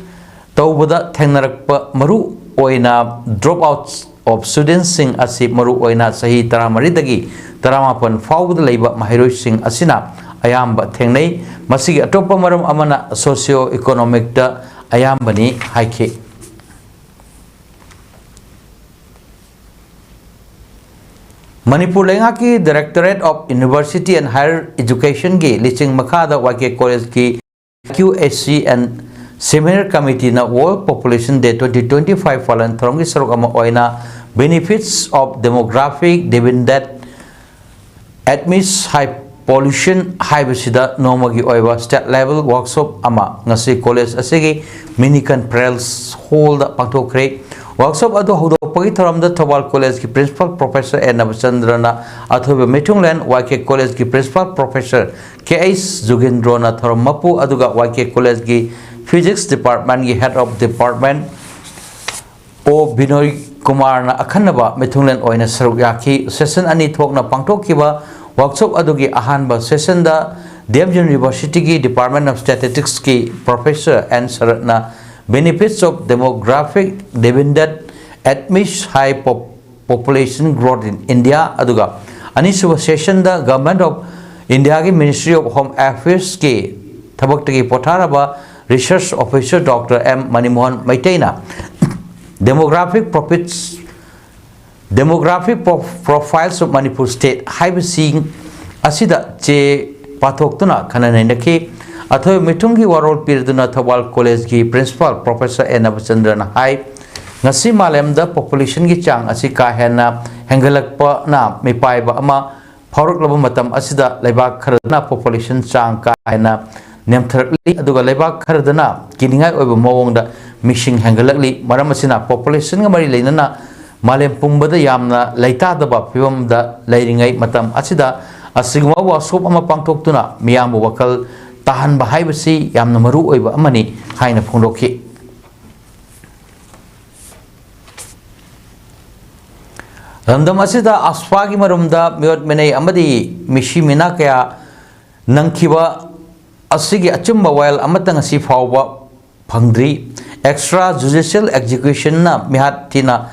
ꯇꯧꯕꯗ ꯊꯦꯡꯅꯔꯛꯄ ꯃꯔꯨ ꯑꯣꯏꯅ drop out of studentsꯁꯤꯡ ꯑꯁꯤ ꯃꯔꯨ ꯑꯣꯏꯅ ꯆꯍꯤ ꯇꯔꯥꯃꯔꯤꯗꯒꯤ ꯇꯔꯥꯃꯥꯄꯟ ꯐꯥꯎꯕꯗ ꯂꯩꯕ ꯃꯍꯩꯔꯣꯏꯁꯤꯡ ꯑꯁꯤꯅ ꯑꯌꯥꯝꯕ ꯊꯦꯡꯅꯩ꯫ ꯃꯁꯤꯒꯤ ꯑꯇꯣꯞꯄ ꯃꯔꯝ ꯑꯃꯅ socio economicꯇ ꯑꯌꯥꯝꯕꯅꯤ ꯍꯥꯏꯈꯤ꯫ ꯃꯅꯤꯄꯨꯔ ꯂꯩꯉꯥꯛꯀꯤ Directorate of University and Higher Educationꯒꯤ ꯂꯤꯆꯤꯡ ꯃꯈꯥꯗ ꯋꯥꯏ ꯀꯦ ꯀꯣꯂꯦꯖꯀꯤ Q S C and Seminar Committeeꯅ World Population Day twenty twenty-five ꯄꯥꯂꯟ ꯊꯧꯔꯝꯒꯤ ꯁꯔꯨꯛ ꯑꯃ ꯑꯣꯏꯅ Benefits of Demographic Dividend Amidst High Pollution ꯍꯥꯏꯕꯁꯤꯗ ꯅꯣꯡꯃꯒꯤ ꯑꯣꯏꯕ state level workshop ꯑꯃ ꯉꯁꯤ ꯀꯣꯂꯦꯖ ꯑꯁꯤꯒꯤ mini conference hallꯗ ꯄꯥꯡꯊꯣꯛꯈ꯭ꯔꯦ꯫ Workshop ꯑꯗꯨ ꯍꯧꯗꯣꯛꯄꯒꯤ ꯊꯧꯔꯝꯗ ꯊꯧꯕꯥꯜ ꯀꯣꯂꯦꯖꯀꯤ Principal Professor ꯑꯦꯟ ꯅꯕꯆꯟꯗ꯭ꯔꯅ ꯑꯊꯣꯏꯕ ꯃꯤꯊꯨꯡꯂꯦꯟ, ꯋꯥꯏ ꯀꯦ ꯀꯣꯂꯦꯖꯀꯤ Principal Professor ꯀꯦ ꯑꯩꯆ ꯖꯨꯒꯦꯟꯗ꯭ꯔꯣꯅ ꯊꯧꯔꯝ ꯃꯄꯨ, ꯑꯗꯨꯒ ꯋꯥꯏ ꯀꯦ ꯀꯣꯂꯦꯖꯀꯤ Physics Departmentꯀꯤ Head of Department ꯑꯣ ꯕꯤꯅꯣꯏ ꯀꯨꯃꯥꯔꯅ ꯑꯈꯟꯅꯕ ꯃꯤꯊꯨꯡꯂꯦꯟ ꯑꯣꯏꯅ ꯁꯔꯨꯛ ꯌꯥꯈꯤ꯫ Session ꯑꯅꯤ ꯊꯣꯛꯅ ꯄꯥꯡꯊꯣꯛꯈꯤꯕ workshop ꯑꯗꯨꯒꯤ ꯑꯍꯥꯟꯕ sessionꯗ ꯗꯤ ꯑꯦꯝ Universityꯒꯤ Department of Statisticsꯀꯤ Professor ꯑꯦꯟ ꯁꯔꯠꯅ Benefits of Demographic Dividend Amidst High Pop-, Population Growth in India, ꯑꯗꯨꯒ ꯑꯅꯤꯁꯨꯕ sessionꯗ Government of Indiaꯒꯤ Ministry of Home Affairsꯀꯤ ꯊꯕꯛꯇꯒꯤ ꯄꯣꯊꯥꯔꯕ Research Officer doctor M Manimohan ꯃꯩꯇꯩꯅ Demographic Profits, Demographic Pro-, Profiles of Manipur State ꯍꯥꯏꯕꯁꯤꯡ ꯑꯁꯤꯗ ꯆꯦ ꯄꯥꯊꯣꯛꯇꯨꯅ ꯈꯟꯅ ꯅꯩꯅꯈꯤ꯫ ꯑꯊꯣꯏꯕ ꯃꯤꯊꯨꯡꯒꯤ ꯋꯥꯔꯣꯜ ꯄꯤꯔꯗꯨꯅ ꯊꯧꯕꯥꯜ ꯀꯣꯂꯦꯖꯀꯤ Principal Professor ꯑꯦꯟ ꯅꯕꯆꯟꯗ꯭ꯔꯅ ꯍꯥꯏ, ꯉꯁꯤ ꯃꯥꯂꯦꯝꯗ populationꯒꯤ ꯆꯥꯡ ꯑꯁꯤ ꯀꯥ ꯍꯦꯟꯅ ꯍꯦꯟꯒꯠꯂꯛꯄꯅ ꯃꯤꯄꯥꯏꯕ ꯑꯃ ꯐꯥꯎꯔꯛꯂꯕ ꯃꯇꯝ ꯑꯁꯤꯗ ꯂꯩꯕꯥꯛ ꯈꯔꯗꯅ population ꯆꯥꯡ ꯀꯥ ꯍꯦꯟꯅ ꯅꯦꯝꯊꯔꯛꯂꯤ, ꯑꯗꯨꯒ ꯂꯩꯕꯥꯛ ꯈꯔꯗꯅ ꯀꯤꯅꯤꯡꯉꯥꯏ ꯑꯣꯏꯕ ꯃꯑꯣꯡꯗ ꯃꯤꯁꯤꯡ ꯍꯦꯟꯒꯠꯂꯛꯂꯤ꯫ ꯃꯔꯝ ꯑꯁꯤꯅ populationꯒ ꯃꯔꯤ ꯂꯩꯅꯅ ꯃꯥꯂꯦꯝ ꯄꯨꯝꯕꯗ ꯌꯥꯝꯅ ꯂꯩꯇꯥꯗꯕ ꯐꯤꯕꯝꯗ ꯂꯩꯔꯤꯉꯩ ꯃꯇꯝ ꯑꯁꯤꯗ ꯑꯁꯤꯒꯨꯝꯕ workshop ꯑꯃ ꯄꯥꯡꯊꯣꯛꯇꯨꯅ ꯃꯤꯌꯥꯝꯕꯨ ꯋꯥꯈꯜ ꯇꯥꯍꯟꯕ ꯍꯥꯏꯕꯁꯤ ꯌꯥꯝꯅ ꯃꯔꯨ ꯑꯣꯏꯕ ꯑꯃꯅꯤ ꯍꯥꯏꯅ ꯐꯣꯡꯗꯣꯛꯈꯤ꯫ ꯂꯝꯗꯝ ꯑꯁꯤꯗ ꯑꯁꯐꯥꯒꯤ ꯃꯔꯨꯝꯗ ꯃꯤꯑꯣꯠ ꯃꯤꯅꯩ ꯑꯃꯗꯤ ꯃꯤꯁꯤ ꯃꯤꯅꯥ ꯀꯌꯥ ꯅꯪꯈꯤꯕ ꯑꯁꯤꯒꯤ ꯑꯆꯨꯝꯕ ꯋꯥꯌꯦꯜ ꯑꯃꯠꯇ ꯉꯁꯤ ꯐꯥꯎꯕ ꯐꯪꯗ꯭ꯔꯤ꯫ Extra judicial executionꯅ ꯃꯤꯍꯥꯠ ꯊꯤꯅ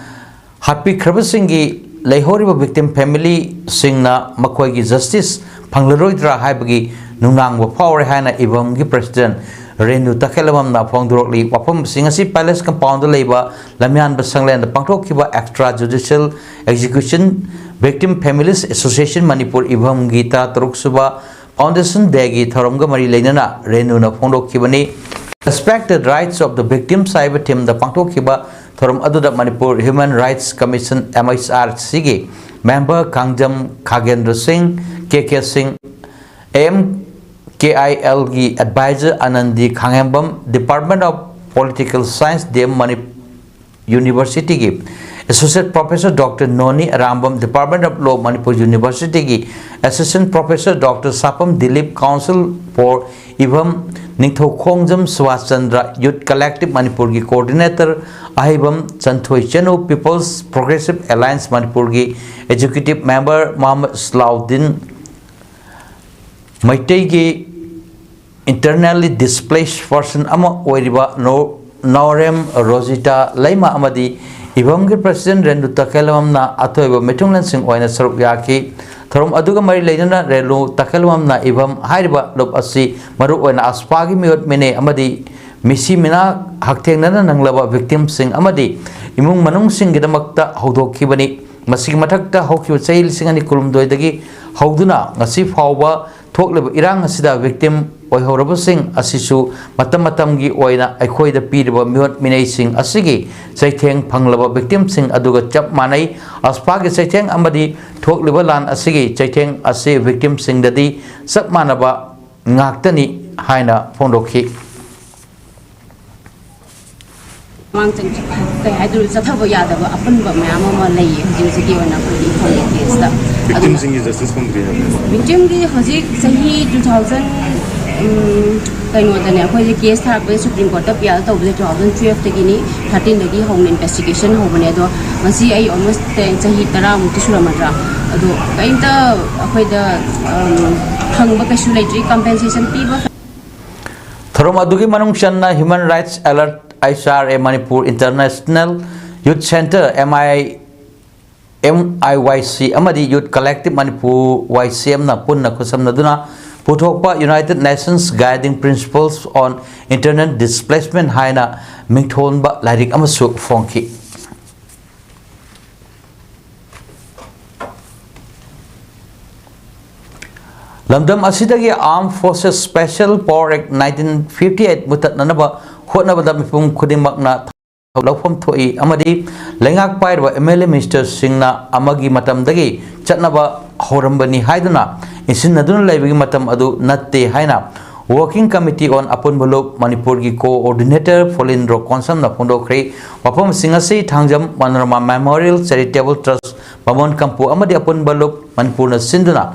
ꯍꯥꯠꯄꯤꯈ꯭ꯔꯕꯁꯤꯡꯒꯤ ꯂꯩꯍꯧꯔꯤꯕ victim familyꯁꯤꯡꯅ ꯃꯈꯣꯏꯒꯤ justice ꯐꯪꯂꯔꯣꯏꯗ꯭ꯔꯥ ꯍꯥꯏꯕꯒꯤ ꯅꯨꯡꯅꯥꯡꯕ ꯐꯥꯎꯔꯦ ꯍꯥꯏꯅ ꯏꯚꯝꯒꯤ president ꯔꯦꯅꯨ ꯇꯈꯦꯜꯂꯝꯕꯝꯅ ꯐꯣꯡꯗꯣꯔꯛꯂꯤ꯫ ꯋꯥꯐꯝꯁꯤꯡ ꯑꯁꯤ Palace compoundꯗ ꯂꯩꯕ ꯂꯝꯌꯥꯟꯕ ꯁꯪꯂꯦꯟꯗ ꯄꯥꯡꯊꯣꯛꯈꯤꯕ extra judicial execution victim families association Manipur ꯏꯚꯝꯒꯤ ꯇꯔꯥꯇꯔꯨꯛ ꯁꯨꯕ foundation dayꯒꯤ ꯊꯧꯔꯝꯒ ꯃꯔꯤ ꯂꯩꯅꯅ ꯔꯦꯅꯨꯅ ꯐꯣꯡꯗꯣꯛꯈꯤꯕꯅꯤ꯫ Respected rights of the victims ꯍꯥꯏꯕ themeꯗ ꯄꯥꯡꯊꯣꯛꯈꯤꯕ ꯊꯧꯔꯝ ꯑꯗꯨꯗ Manipur Human Rights Commission MHRCꯒꯤ member Kangjam ꯈꯥꯒꯦꯟꯗ꯭ꯔ ꯁꯤꯡ, K K Singh, M K I ꯑꯦꯜꯒꯤ advisor Anandi Khangembam, Department of Political Science, D M ꯃꯅꯤ-, Universityꯒꯤ Associate Professor Doctor ꯅꯣꯅꯤ Arambam, Department of Law, Manipur Universityꯒꯤ Assistant Professor Doctor ꯁꯥꯄꯝ Dilip, Counsel for ꯏꯚꯝ, ꯅꯤꯡꯊꯧꯈꯣꯡꯖꯝ Subhash Chandra Youth Collective ꯃꯅꯤꯄꯨꯔꯒꯤ coordinator ꯑꯍꯩꯕꯝ ꯆꯟꯊꯣꯏ ꯆꯅꯨ, People's Progressive Alliance ꯃꯅꯤꯄꯨꯔꯒꯤ executive member Mohammad ꯁꯂꯥꯎꯗꯤꯟ, ꯃꯩꯇꯩꯒꯤ internally displaced person ꯑꯃ ꯑꯣꯏꯔꯤꯕ ꯅꯣ-, ꯅꯥꯎꯔꯦꯝ ꯔꯣꯖꯤꯇꯥ ꯂꯩꯃ ꯑꯃꯗꯤ ꯏꯚꯝꯒꯤ president ꯔꯦꯅꯨ ꯇꯈꯦꯜꯂꯝꯅ ꯑꯊꯣꯏꯕ ꯃꯤꯊꯨꯡꯂꯦꯟꯁꯤꯡ ꯑꯣꯏꯅ ꯁꯔꯨꯛ ꯌꯥꯈꯤ꯫ ꯊꯧꯔꯝ ꯑꯗꯨꯒ ꯃꯔꯤ ꯂꯩꯅꯅ ꯔꯦꯅꯨ ꯇꯈꯦꯜꯂꯝꯅ ꯏꯚꯝ ꯍꯥꯏꯔꯤꯕ ꯂꯨꯞ ꯑꯁꯤ ꯃꯔꯨꯑꯣꯏꯅ ꯑꯁꯐꯥꯒꯤ ꯃꯤꯑꯣꯠ ꯃꯤꯅꯩ ꯑꯃꯗꯤ ꯃꯤꯁꯤ ꯃꯤꯅꯥ ꯍꯛꯊꯦꯡꯅꯅ ꯅꯪꯂꯕ victimꯁꯤꯡ ꯑꯃꯗꯤ ꯏꯃꯨꯡ ꯃꯅꯨꯡꯁꯤꯡꯒꯤꯗꯃꯛꯇ ꯍꯧꯗꯣꯛꯈꯤꯕꯅꯤ꯫ ꯃꯁꯤꯒꯤ ꯃꯊꯛꯇ ꯍꯧꯈꯤꯕ ꯆꯍꯤ ꯂꯤꯁꯤꯡ ꯑꯅꯤ ꯀꯨꯟꯍꯨꯝꯗꯣꯏꯗꯒꯤ ꯍꯧꯗꯨꯅ ꯉꯁꯤ ꯐꯥꯎꯕ ꯊꯣꯛꯂꯤꯕ ꯏꯔꯥꯡ ꯑꯁꯤꯗ victim ꯑꯣꯏꯍꯧꯔꯕꯁꯤꯡ ꯑꯁꯤꯁꯨ ꯃꯇꯝ ꯃꯇꯝꯒꯤ ꯑꯣꯏꯅ ꯑꯩꯈꯣꯏꯗ ꯄꯤꯔꯤꯕ ꯃꯤꯑꯣꯠ ꯃꯤꯅꯩꯁꯤꯡ ꯑꯁꯤꯒꯤ ꯆꯩꯊꯦꯡ ꯐꯪꯂꯕ victimꯁꯤꯡ ꯑꯗꯨꯒ ꯆꯞ ꯃꯥꯟꯅꯩ꯫ ꯑꯁꯐꯥꯒꯤ ꯆꯩꯊꯦꯡ ꯑꯃꯗꯤ ꯊꯣꯛꯂꯤꯕ ꯂꯥꯟ ꯑꯁꯤꯒꯤ ꯆꯩꯊꯦꯡ ꯑꯁꯤ victimꯁꯤꯡꯗꯗꯤ ꯆꯞ ꯃꯥꯟꯅꯕ ꯉꯥꯛꯇꯅꯤ ꯍꯥꯏꯅ ꯐꯣꯡꯗꯣꯛꯈꯤ꯫ ꯃꯥꯡ ꯆꯪ-, ꯀꯩ ꯍꯥꯏꯗꯣꯏꯅꯣ, ꯆꯠꯊꯕ ꯌꯥꯗꯕ ꯑꯄꯟꯕ ꯃꯌꯥꯝ ꯑꯃ ꯂꯩꯌꯦ ꯍꯧꯖꯤꯛ ꯍꯧꯖꯤꯛꯀꯤ ꯑꯣꯏꯅ ꯑꯩꯈꯣꯏꯒꯤ ꯏꯝꯐꯥꯜꯒꯤ ꯀꯦꯁꯇ꯫ ꯑꯗꯨꯅ victimꯁꯤꯡꯒꯤ justice ꯐꯪꯗ꯭ꯔꯤ ꯍꯥꯏꯕꯅꯦꯕ꯫ Victimꯒꯤ ꯍꯧꯖꯤꯛ ꯆꯍꯤ two thousand ꯎꯝ, ꯀꯩꯅꯣꯗꯅꯦ, ꯑꯩꯈꯣꯏꯁꯦ ꯀꯦꯁ ꯊꯥꯔꯛꯄꯁꯦ ꯁꯨꯄ꯭ꯔꯤꯝ ꯀꯣꯔꯠꯇ ꯄꯤꯌꯥꯜ ꯇꯧꯕꯁꯦ ꯇꯨ ꯊꯥꯎꯖꯟ ꯇꯨꯋꯦꯜꯐꯇꯒꯤꯅꯤ, ꯊꯥꯔꯇꯤꯟꯗꯒꯤ ꯍꯧꯅ ꯏꯟꯚꯦꯁꯇꯤꯒꯦꯁꯟ ꯍꯧꯕꯅꯦ꯫ ꯑꯗꯣ ꯉꯁꯤ ꯑꯩ ꯑꯣꯜꯃꯣꯁ ꯆꯍꯤ ꯇꯔꯥꯃꯨꯛꯇꯤ ꯁꯨꯔꯝꯃꯗ꯭ꯔꯥ? ꯑꯗꯣ ꯀꯔꯤꯝꯇ ꯑꯩꯈꯣꯏꯗ, ꯎꯝ, ꯐꯪꯕ ꯀꯩꯁꯨ ꯂꯩꯇ꯭ꯔꯤ, ꯀꯝꯄꯦꯟꯁꯦꯁꯟ ꯄꯤꯕ꯫ ꯊꯧꯔꯝ ꯑꯗꯨꯒꯤ ꯃꯅꯨꯡ ꯆꯟꯅ Human Rights Alert, H R A Manipur International, Youth Centre, M I M I Y C ꯑꯃꯗꯤ Youth Collective Manipur, Y C M ꯅ ꯄꯨꯟꯅ ꯈꯨꯠꯁꯝꯅꯗꯨꯅ ꯄꯨꯊꯣꯛꯄ United Nations Guiding Principles on Internal Displacement ꯍꯥꯏꯅ ꯃꯤꯡꯊꯣꯟꯕ ꯂꯥꯏꯔꯤꯛ ꯑꯃꯁꯨ ꯐꯣꯡꯈꯤ꯫ ꯂꯝꯗꯝ ꯑꯁꯤꯗꯒꯤ Armed Forces Special Power Act nineteen fifty eight ꯃꯨꯊꯠꯅꯅꯕ ꯍꯣꯠꯅꯕꯗ ꯃꯤꯄꯨꯝ ꯈꯨꯗꯤꯡꯃꯛꯅ ꯂꯧꯐꯝ ꯊꯣꯛꯏ ꯑꯃꯗꯤ ꯂꯩꯉꯥꯛ ꯄꯥꯏꯔꯤꯕ M L A minister ꯁꯤꯡꯅ ꯑꯃꯒꯤ ꯃꯇꯝꯗꯒꯤ ꯆꯠꯅꯕ ꯍꯧꯔꯝꯕꯅꯤ ꯍꯥꯏꯗꯨꯅ ꯏꯟꯁꯤꯟꯅꯗꯨꯅ ꯂꯩꯕꯒꯤ ꯃꯇꯝ ꯑꯗꯨ ꯅꯠꯇꯦ ꯍꯥꯏꯅ Working Committee on ꯑꯄꯨꯟꯕ ꯂꯨꯞ ꯃꯅꯤꯄꯨꯔꯒꯤ Coordinator ꯐꯣꯂꯤꯟꯗ꯭ꯔꯣ ꯀꯣꯟꯁꯝꯅ ꯐꯣꯡꯗꯣꯛꯈ꯭ꯔꯦ꯫ ꯋꯥꯐꯝꯁꯤꯡ ꯑꯁꯤ Thangjam Manorama Memorial Charitable Trust ꯕꯥꯃꯣꯟ ꯀꯝꯄꯨ ꯑꯃꯗꯤ ꯑꯄꯨꯟꯕ ꯂꯨꯞ ꯃꯅꯤꯄꯨꯔꯅ ꯁꯤꯟꯗꯨꯅ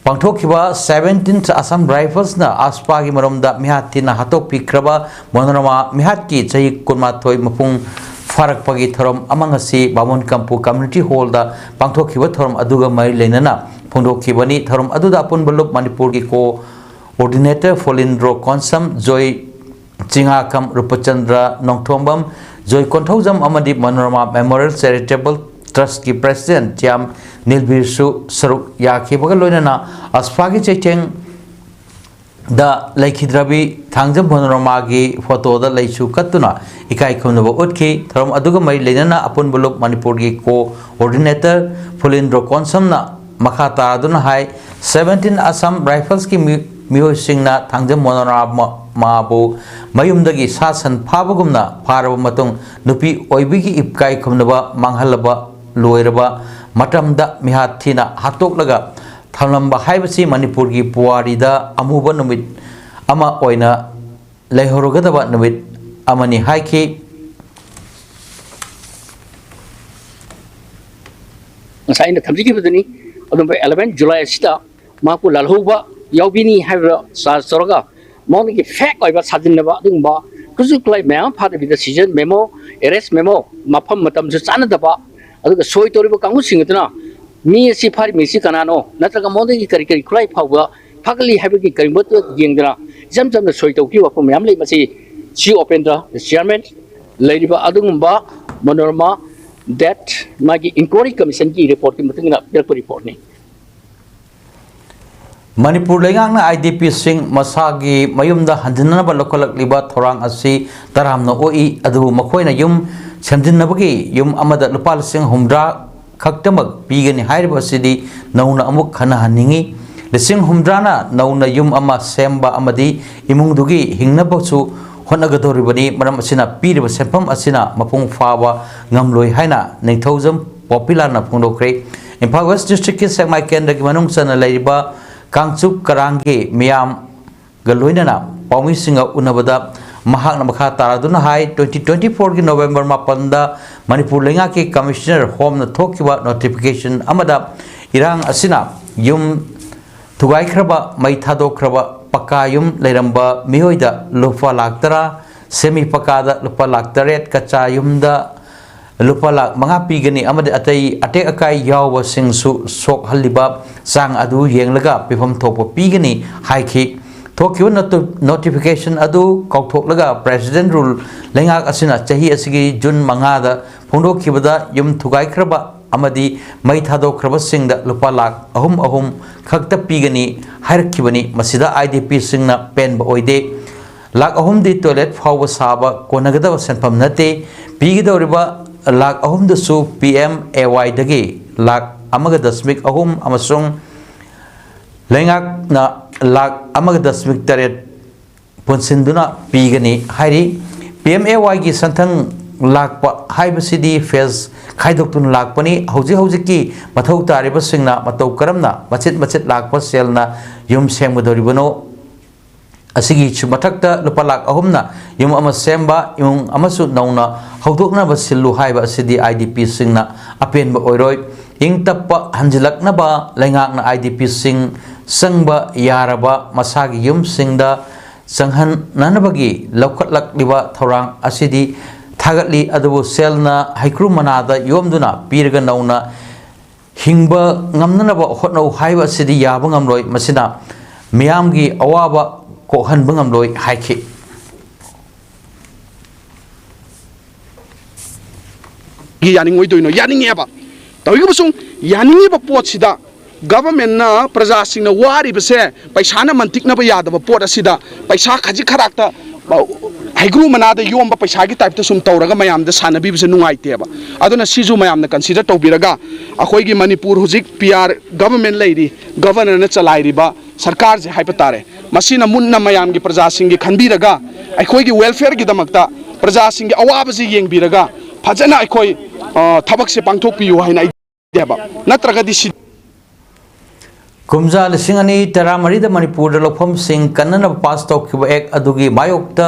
ꯄꯥꯡꯊꯣꯛꯈꯤꯕ Seventeenth Assam Riflesꯅ AFSPAꯒꯤ ꯃꯔꯨꯝꯗ ꯃꯤꯍꯥꯠ ꯊꯤꯅ ꯍꯥꯠꯇꯣꯛꯄꯤꯈ꯭ꯔꯕ ꯃꯅꯣꯔꯃꯥ ꯃꯤꯍꯥꯠꯀꯤ ꯆꯍꯤ ꯀꯨꯟꯃꯥꯊꯣꯏ ꯃꯄꯨꯡ ꯐꯥꯔꯛꯄꯒꯤ ꯊꯧꯔꯝ ꯑꯃ ꯉꯁꯤ ꯕꯥꯃꯣꯟ ꯀꯝꯄꯨ Community Hallꯗ ꯄꯥꯡꯊꯣꯛꯈꯤꯕ ꯊꯧꯔꯝ ꯑꯗꯨꯒ ꯃꯔꯤ ꯂꯩꯅꯅ ꯐꯣꯡꯗꯣꯛꯈꯤꯕꯅꯤ꯫ ꯊꯧꯔꯝ ꯑꯗꯨꯗ ꯑꯄꯨꯟꯕ ꯂꯨꯞ ꯃꯅꯤꯄꯨꯔꯒꯤ Coordinator ꯐꯣꯂꯤꯟꯗ꯭ꯔꯣ ꯀꯣꯟꯁꯝ, ꯖꯣꯏ ꯆꯤꯉꯥꯈꯝ, ꯔꯨꯄꯆꯟꯗ꯭ꯔ ꯅꯣꯡꯊꯣꯝꯕꯝ, ꯖꯣꯏ ꯀꯣꯟꯊꯧꯖꯝ ꯑꯃꯗꯤ ꯃꯅꯣꯔꯃꯥ Memorial Charitable Trustꯀꯤ President ꯆꯤꯌꯥꯝ ꯅꯤꯜꯕꯤꯔꯁꯨ ꯁꯔꯨꯛ ꯌꯥꯈꯤꯕꯒ ꯂꯣꯏꯅꯅ AFSPAꯒꯤ ꯆꯩꯊꯦꯡꯗ ꯂꯩꯈꯤꯗ꯭ꯔꯕꯤ ꯊꯥꯡꯖꯝ ꯃꯅꯣꯔꯃꯥꯒꯤ ꯐꯣꯇꯣꯗ ꯂꯩꯁꯨ ꯀꯠꯇꯨꯅ ꯏꯀꯥꯏ ꯈꯨꯝꯅꯕ ꯎꯠꯈꯤ꯫ ꯊꯧꯔꯝ ꯑꯗꯨꯒ ꯃꯔꯤ ꯂꯩꯅꯅ ꯑꯄꯨꯟꯕ ꯂꯨꯞ ꯃꯅꯤꯄꯨꯔꯒꯤ Coordinator ꯐꯨꯂꯤꯟꯗ꯭ꯔꯣ ꯀꯣꯟꯁꯝꯅ ꯃꯈꯥ ꯇꯥꯗꯨꯅ ꯍꯥꯏ, Seventeenth Assam Riflesꯀꯤ ꯃꯤ-, ꯃꯤꯑꯣꯏꯁꯤꯡꯅ ꯊꯥꯡꯖꯝ ꯃꯅꯣꯔꯃꯥꯕꯨ ꯃꯌꯨꯝꯗꯒꯤ ꯁꯥ ꯁꯟ ꯐꯥꯕꯒꯨꯝꯅ ꯐꯥꯔꯕ ꯃꯇꯨꯡ ꯅꯨꯄꯤ ꯑꯣꯏꯕꯤꯒꯤ ꯏꯀꯥꯏ ꯈꯨꯝꯅꯕ ꯃꯥꯡꯍꯜꯂꯕ ꯂꯣꯏꯔꯕ ꯃꯇꯝꯗ ꯃꯤꯍꯥꯠ ꯊꯤꯅ ꯍꯥꯠꯇꯣꯛꯂꯒ ꯊꯝꯂꯝꯕ ꯍꯥꯏꯕꯁꯤ ꯃꯅꯤꯄꯨꯔꯒꯤ ꯄꯨꯋꯥꯔꯤꯗ ꯑꯃꯨꯕ ꯅꯨꯃꯤꯠ ꯑꯃ ꯑꯣꯏꯅ ꯂꯩꯍꯧꯔꯒꯗꯕ ꯅꯨꯃꯤꯠ ꯑꯃꯅꯤ ꯍꯥꯏꯈꯤ꯫ ꯉꯁꯥꯏ ꯑꯩꯅ ꯊꯝꯖꯈꯤꯕꯗꯨꯅꯤ꯫ ꯑꯗꯨꯝꯕ eleven July ꯑꯁꯤꯗ ꯃꯍꯥꯛꯄꯨ ꯂꯥꯜꯍꯧꯕ ꯌꯥꯎꯕꯤꯅꯤ ꯍꯥꯏꯕ ꯆꯥꯔꯖ ꯇꯧꯔꯒ ꯃꯉꯣꯟꯗꯒꯤ ꯐꯦꯛ ꯑꯣꯏꯕ ꯁꯥꯖꯤꯟꯅꯕ ꯑꯗꯨꯒꯨꯝꯕ ꯈꯨꯠꯁꯨ ꯈꯨꯠꯂꯥꯏ ꯃꯌꯥꯝ ꯐꯥꯗꯕꯤꯗ ꯁꯤꯖꯟ ꯃꯦꯃꯣ, ꯑꯦꯔꯦꯁ ꯃꯦꯃꯣ, ꯃꯐꯝ ꯃꯇꯝꯁꯨ ꯆꯥꯟꯅꯗꯕ, ꯑꯗꯨꯒ ꯁꯣꯏ ꯇꯧꯔꯤꯕ ꯀꯥꯡꯕꯨꯁꯤꯡ ꯑꯗꯨꯅ ꯃꯤ ꯑꯁꯤ ꯐꯥꯔꯤꯕ ꯃꯤꯁꯤ ꯀꯅꯥꯅꯣ ꯅꯠꯇ꯭ꯔꯒ ꯃꯉꯣꯟꯗꯒꯤ ꯀꯔꯤ ꯀꯔꯤ ꯈꯨꯠꯂꯥꯏ ꯐꯥꯎꯕ ꯐꯥꯒꯠꯂꯤ ꯍꯥꯏꯕꯒꯤ ꯀꯔꯤꯒꯨꯝꯕ ꯌꯦꯡꯗꯅ ꯏꯆꯝ ꯆꯝꯅ ꯁꯣꯏ ꯇꯧꯈꯤꯕ ꯋꯥꯐꯝ ꯃꯌꯥꯝ ꯂꯩ꯫ ꯃꯁꯤ ꯁꯤ ꯑꯣꯄꯦꯟꯗ꯭ꯔ, ꯆꯤꯌꯥꯔꯃꯦꯟ, ꯂꯩꯔꯤꯕ ꯑꯗꯨꯒꯨꯝꯕ ꯃꯅꯣꯔꯃꯥ ꯗꯦꯠ ꯃꯥꯒꯤ ꯏꯟꯀ꯭ꯋꯥꯏꯔꯤ ꯀꯃꯤꯁꯟꯒꯤ ꯔꯤꯄꯣꯔꯠꯀꯤ ꯃꯇꯨꯡ ꯏꯟꯅ ꯄꯤꯔꯛꯄ ꯔꯤꯄꯣꯔꯠꯅꯤ꯫ ꯃꯅꯤꯄꯨꯔ ꯂꯩꯉꯥꯛꯅ ꯑꯥꯏ ꯗꯤ ꯄꯤꯁꯤꯡ ꯃꯁꯥꯒꯤ ꯃꯌꯨꯝꯗ ꯍꯟꯖꯤꯟꯅꯅꯕ ꯂꯧꯈꯠꯂꯛꯂꯤꯕ ꯊꯧꯔꯥꯡ ꯑꯁꯤ ꯇꯔꯥꯝꯅ ꯑꯣꯛꯏ꯫ ꯑꯗꯨꯕꯨ ꯃꯈꯣꯏꯅ ꯌꯨꯝ ꯁꯦꯝꯖꯤꯟꯅꯕꯒꯤ ꯌꯨꯝ ꯑꯃꯗ ꯂꯨꯄꯥ ꯂꯤꯁꯤꯡ ꯍꯨꯝꯗ꯭ꯔꯥ ꯈꯛꯇꯃꯛ ꯄꯤꯒꯅꯤ ꯍꯥꯏꯔꯤꯕ ꯑꯁꯤꯗꯤ ꯅꯧꯅ ꯑꯃꯨꯛ ꯈꯟꯅꯍꯟꯅꯤꯡꯏ꯫ ꯂꯤꯁꯤꯡ ꯍꯨꯝꯗ꯭ꯔꯥꯅ ꯅꯧꯅ ꯌꯨꯝ ꯑꯃ ꯁꯦꯝꯕ ꯑꯃꯗꯤ ꯏꯃꯨꯡꯗꯨꯒꯤ ꯍꯤꯡꯅꯕꯁꯨ ꯍꯣꯠꯅꯒꯗꯧꯔꯤꯕꯅꯤ꯫ ꯃꯔꯝ ꯑꯁꯤꯅ ꯄꯤꯔꯤꯕ ꯁꯦꯟꯐꯝ ꯑꯁꯤꯅ ꯃꯄꯨꯡ ꯐꯥꯕ ꯉꯝꯂꯣꯏ ꯍꯥꯏꯅ ꯅꯤꯡꯊꯧꯖꯝ ꯄꯣꯄꯤꯂꯥꯅ ꯐꯣꯡꯗꯣꯛꯈ꯭ꯔꯦ꯫ ꯏꯝꯐꯥꯜ ꯋꯦꯁ ꯗꯤꯁꯇ꯭ꯔꯤꯛꯀꯤ ꯁꯦꯛꯃꯥꯏ ꯀꯦꯟꯗ꯭ꯔꯒꯤ ꯃꯅꯨꯡ ꯆꯟꯅ ꯂꯩꯔꯤꯕ ꯀꯥꯡꯆꯨꯞ ꯀꯔꯥꯡꯒꯤ ꯃꯤꯌꯥꯝꯒ ꯂꯣꯏꯅꯅ ꯄꯥꯎꯃꯤꯁꯤꯡꯒ ꯎꯅꯕꯗ ꯃꯍꯥꯛꯅ ꯃꯈꯥ ꯇꯥꯔꯗꯨꯅ ꯍꯥꯏ, twenty twenty fourꯒꯤ November ꯃꯥꯄꯟꯗ ꯃꯅꯤꯄꯨꯔ ꯂꯩꯉꯥꯛꯀꯤ Commissioner Homeꯅ ꯊꯣꯛꯈꯤꯕ notification ꯑꯃꯗ ꯏꯔꯥꯡ ꯑꯁꯤꯅ ꯌꯨꯝ ꯊꯨꯒꯥꯏꯈ꯭ꯔꯕ, ꯃꯩ ꯊꯥꯗꯣꯛꯈ꯭ꯔꯕ ꯄꯀꯥ ꯌꯨꯝ ꯂꯩꯔꯝꯕ ꯃꯤꯑꯣꯏꯗ ꯂꯨꯄꯥ ꯂꯥꯈ ꯇꯔꯥ, ꯁꯦꯃꯤ ꯄꯀꯥꯗ ꯂꯨꯄꯥ ꯂꯥꯈ ꯇꯔꯦꯠ, ꯀꯆꯥ ꯌꯨꯝꯗ ꯂꯨꯄꯥ ꯂꯥꯈ ꯃꯉꯥ ꯄꯤꯒꯅꯤ ꯑꯃꯗꯤ ꯑꯇꯩ ꯑꯇꯦꯛ ꯑꯀꯥꯏ ꯌꯥꯎꯕꯁꯤꯡꯁꯨ ꯁꯣꯛꯍꯜꯂꯤꯕ ꯆꯥꯡ ꯑꯗꯨ ꯌꯦꯡꯂꯒ ꯄꯤꯐꯝ ꯊꯣꯛꯄ ꯄꯤꯒꯅꯤ ꯍꯥꯏꯈꯤ꯫ ꯊꯣꯛꯈꯤꯕ ꯅꯣꯇꯤ-, notification ꯑꯗꯨ ꯀꯥꯎꯊꯣꯛꯂꯒ President Rule ꯂꯩꯉꯥꯛ ꯑꯁꯤꯅ ꯆꯍꯤ ꯑꯁꯤꯒꯤ ꯖꯨꯟ ꯃꯉꯥꯗ ꯐꯣꯡꯗꯣꯛꯈꯤꯕꯗ ꯌꯨꯝ ꯊꯨꯒꯥꯏꯈ꯭ꯔꯕ ꯑꯃꯗꯤ ꯃꯩ ꯊꯥꯗꯣꯛꯈ꯭ꯔꯕꯁꯤꯡꯗ ꯂꯨꯄꯥ ꯂꯥꯈ ꯑꯍꯨꯝ ꯑꯍꯨꯝ ꯈꯛꯇ ꯄꯤꯒꯅꯤ ꯍꯥꯏꯔꯛꯈꯤꯕꯅꯤ꯫ ꯃꯁꯤꯗ ꯑꯥꯏ ꯗꯤ ꯄꯤꯁꯤꯡꯅ ꯄꯦꯟꯕ ꯑꯣꯏꯗꯦ꯫ ꯂꯥꯈ ꯑꯍꯨꯝꯗꯤ toilet ꯐꯥꯎꯕ ꯁꯥꯕ ꯀꯣꯟꯅꯒꯗꯕ ꯁꯦꯟꯐꯝ ꯅꯠꯇꯦ꯫ ꯄꯤꯒꯗꯧꯔꯤꯕ ꯂꯥꯈ ꯑꯍꯨꯝꯗꯨꯁꯨ ꯄꯤ ꯑꯦꯝ ꯑꯦ ꯋꯥꯏꯗꯒꯤ ꯂꯥꯈ ꯑꯃꯒ ꯗꯁꯃꯤꯛ ꯑꯍꯨꯝ ꯑꯃꯁꯨꯡ ꯂꯩꯉꯥꯛꯅ ꯂꯥꯈ ꯑꯃꯒ ꯗꯁꯃꯤꯛ ꯇꯔꯦꯠ ꯄꯨꯟꯁꯤꯟꯗꯨꯅ ꯄꯤꯒꯅꯤ ꯍꯥꯏꯔꯤ꯫ ꯄꯤ ꯑꯦꯝ ꯑꯦ ꯋꯥꯏꯒꯤ ꯁꯦꯟꯊꯪ ꯂꯥꯛꯄ ꯍꯥꯏꯕꯁꯤꯗꯤ phase ꯈꯥꯏꯗꯣꯛꯇꯨꯅ ꯂꯥꯛꯄꯅꯤ꯫ ꯍꯧꯖꯤꯛ ꯍꯧꯖꯤꯛꯀꯤ ꯃꯊꯧ ꯇꯥꯔꯤꯕꯁꯤꯡꯅ ꯃꯇꯧ ꯀꯔꯝꯅ ꯃꯆꯤꯠ ꯃꯆꯤꯠ ꯂꯥꯛꯄ ꯁꯦꯜꯅ ꯌꯨꯝ ꯁꯦꯝꯒꯗꯧꯔꯤꯕꯅꯣ? ꯑꯁꯤꯒꯤꯁꯨ ꯃꯊꯛꯇ ꯂꯨꯄꯥ ꯂꯥꯈ ꯑꯍꯨꯝꯅ ꯌꯨꯝ ꯑꯃ ꯁꯦꯝꯕ, ꯏꯃꯨꯡ ꯑꯃꯁꯨ ꯅꯧꯅ ꯍꯧꯗꯣꯛꯅꯕ ꯁꯤꯜꯂꯨ ꯍꯥꯏꯕ ꯑꯁꯤꯗꯤ ꯑꯥꯏ ꯗꯤ ꯄꯤꯁꯤꯡꯅ ꯑꯄꯦꯟꯕ ꯑꯣꯏꯔꯣꯏ꯫ ꯏꯪ ꯇꯞꯄ ꯍꯟꯖꯤꯜꯂꯛꯅꯕ ꯂꯩꯉꯥꯛꯅ ꯑꯥꯏ ꯗꯤ ꯄꯤꯁꯤꯡ ꯆꯪꯕ ꯌꯥꯔꯕ ꯃꯁꯥꯒꯤ ꯌꯨꯝꯁꯤꯡꯗ ꯆꯪꯍꯟꯅꯅꯕꯒꯤ ꯂꯧꯈꯠꯂꯛꯂꯤꯕ ꯊꯧꯔꯥꯡ ꯑꯁꯤꯗꯤ ꯊꯥꯒꯠꯂꯤ, ꯑꯗꯨꯕꯨ ꯁꯦꯜꯅ ꯍꯩꯀ꯭ꯔꯨ ꯃꯅꯥꯗ ꯌꯣꯝꯗꯨꯅ ꯄꯤꯔꯒ ꯅꯧꯅ ꯍꯤꯡꯕ ꯉꯝꯅꯅꯕ ꯍꯣꯠꯅꯧ ꯍꯥꯏꯕ ꯑꯁꯤꯗꯤ ꯌꯥꯕ ꯉꯝꯂꯣꯏ꯫ ꯃꯁꯤꯅ ꯃꯤꯌꯥꯝꯒꯤ ꯑꯋꯥꯕ ꯀꯣꯛꯍꯟꯕ ꯉꯝꯂꯣꯏ ꯍꯥꯏꯈꯤ꯫ ꯒꯤ ꯌꯥꯅꯤꯡꯉꯣꯏꯗꯣꯏꯅꯣ? ꯌꯥꯅꯤꯡꯉꯦꯕ꯫ ꯇꯧꯏꯒꯨꯝꯕꯁꯨꯡ ꯌꯥꯅꯤꯡꯉꯤꯕ ꯄꯣꯠꯁꯤꯗ ꯒꯚꯔꯟꯃꯦꯟꯠꯅ ꯄ꯭ꯔꯖꯥꯁꯤꯡꯅ ꯋꯥꯔꯤꯕꯁꯦ ꯄꯩꯁꯥꯅ ꯃꯟꯇꯤꯛꯅꯕ ꯌꯥꯗꯕ ꯄꯣꯠ ꯑꯁꯤꯗ ꯄꯩꯁꯥ ꯈꯖꯤꯛ ꯈꯔꯥꯛꯇ, ꯑ, ꯍꯩꯒ꯭ꯔꯨ ꯃꯅꯥꯗ ꯌꯣꯝꯕ ꯄꯩꯁꯥꯒꯤ ꯇꯥꯏꯞꯇ ꯁꯨꯝ ꯇꯧꯔꯒ ꯃꯌꯥꯝꯗ ꯁꯥꯟꯅꯕꯤꯕꯁꯦ ꯅꯨꯡꯉꯥꯏꯇꯦꯕ꯫ ꯑꯗꯨꯅ ꯁꯤꯁꯨ ꯃꯌꯥꯝꯅ ꯀꯟꯁꯤꯗꯔ ꯇꯧꯕꯤꯔꯒ ꯑꯩꯈꯣꯏꯒꯤ ꯃꯅꯤꯄꯨꯔ ꯍꯧꯖꯤꯛ ꯄꯤ ꯑꯥꯔ ꯒꯚꯔꯟꯃꯦꯟꯠ ꯂꯩꯔꯤ, ꯒꯚꯔꯅꯔꯅ ꯆꯂꯥꯏꯔꯤꯕ ꯁꯔꯀꯥꯔꯁꯦ ꯍꯥꯏꯕ ꯇꯥꯔꯦ, ꯃꯁꯤꯅ ꯃꯨꯟꯅ ꯃꯌꯥꯝꯒꯤ ꯄ꯭ꯔꯖꯥꯁꯤꯡꯒꯤ ꯈꯟꯕꯤꯔꯒ ꯑꯩꯈꯣꯏꯒꯤ ꯋꯦꯜꯐꯤꯌꯔꯒꯤꯗꯃꯛꯇ ꯄ꯭ꯔꯖꯥꯁꯤꯡꯒꯤ ꯑꯋꯥꯕꯁꯤ ꯌꯦꯡꯕꯤꯔꯒ ꯐꯖꯅ ꯑꯩꯈꯣꯏ, ꯑ, ꯊꯕꯛꯁꯦ ꯄꯥꯡꯊꯣꯛꯄꯤꯌꯨ ꯍꯥꯏꯅ ꯑꯩ ꯍꯥꯏꯕ꯫ ꯅꯠꯇ꯭ꯔꯒꯗꯤ ꯁꯤ ꯀꯨꯝꯖꯥ ꯂꯤꯁꯤꯡ ꯑꯅꯤ ꯇꯔꯥꯃꯔꯤꯗ ꯃꯅꯤꯄꯨꯔꯗ ꯂꯧꯐꯝꯁꯤꯡ ꯀꯟꯅꯅꯕ ꯄꯥꯁ ꯇꯧꯈꯤꯕ ꯑꯦꯛ ꯑꯗꯨꯒꯤ ꯃꯥꯌꯣꯛꯇ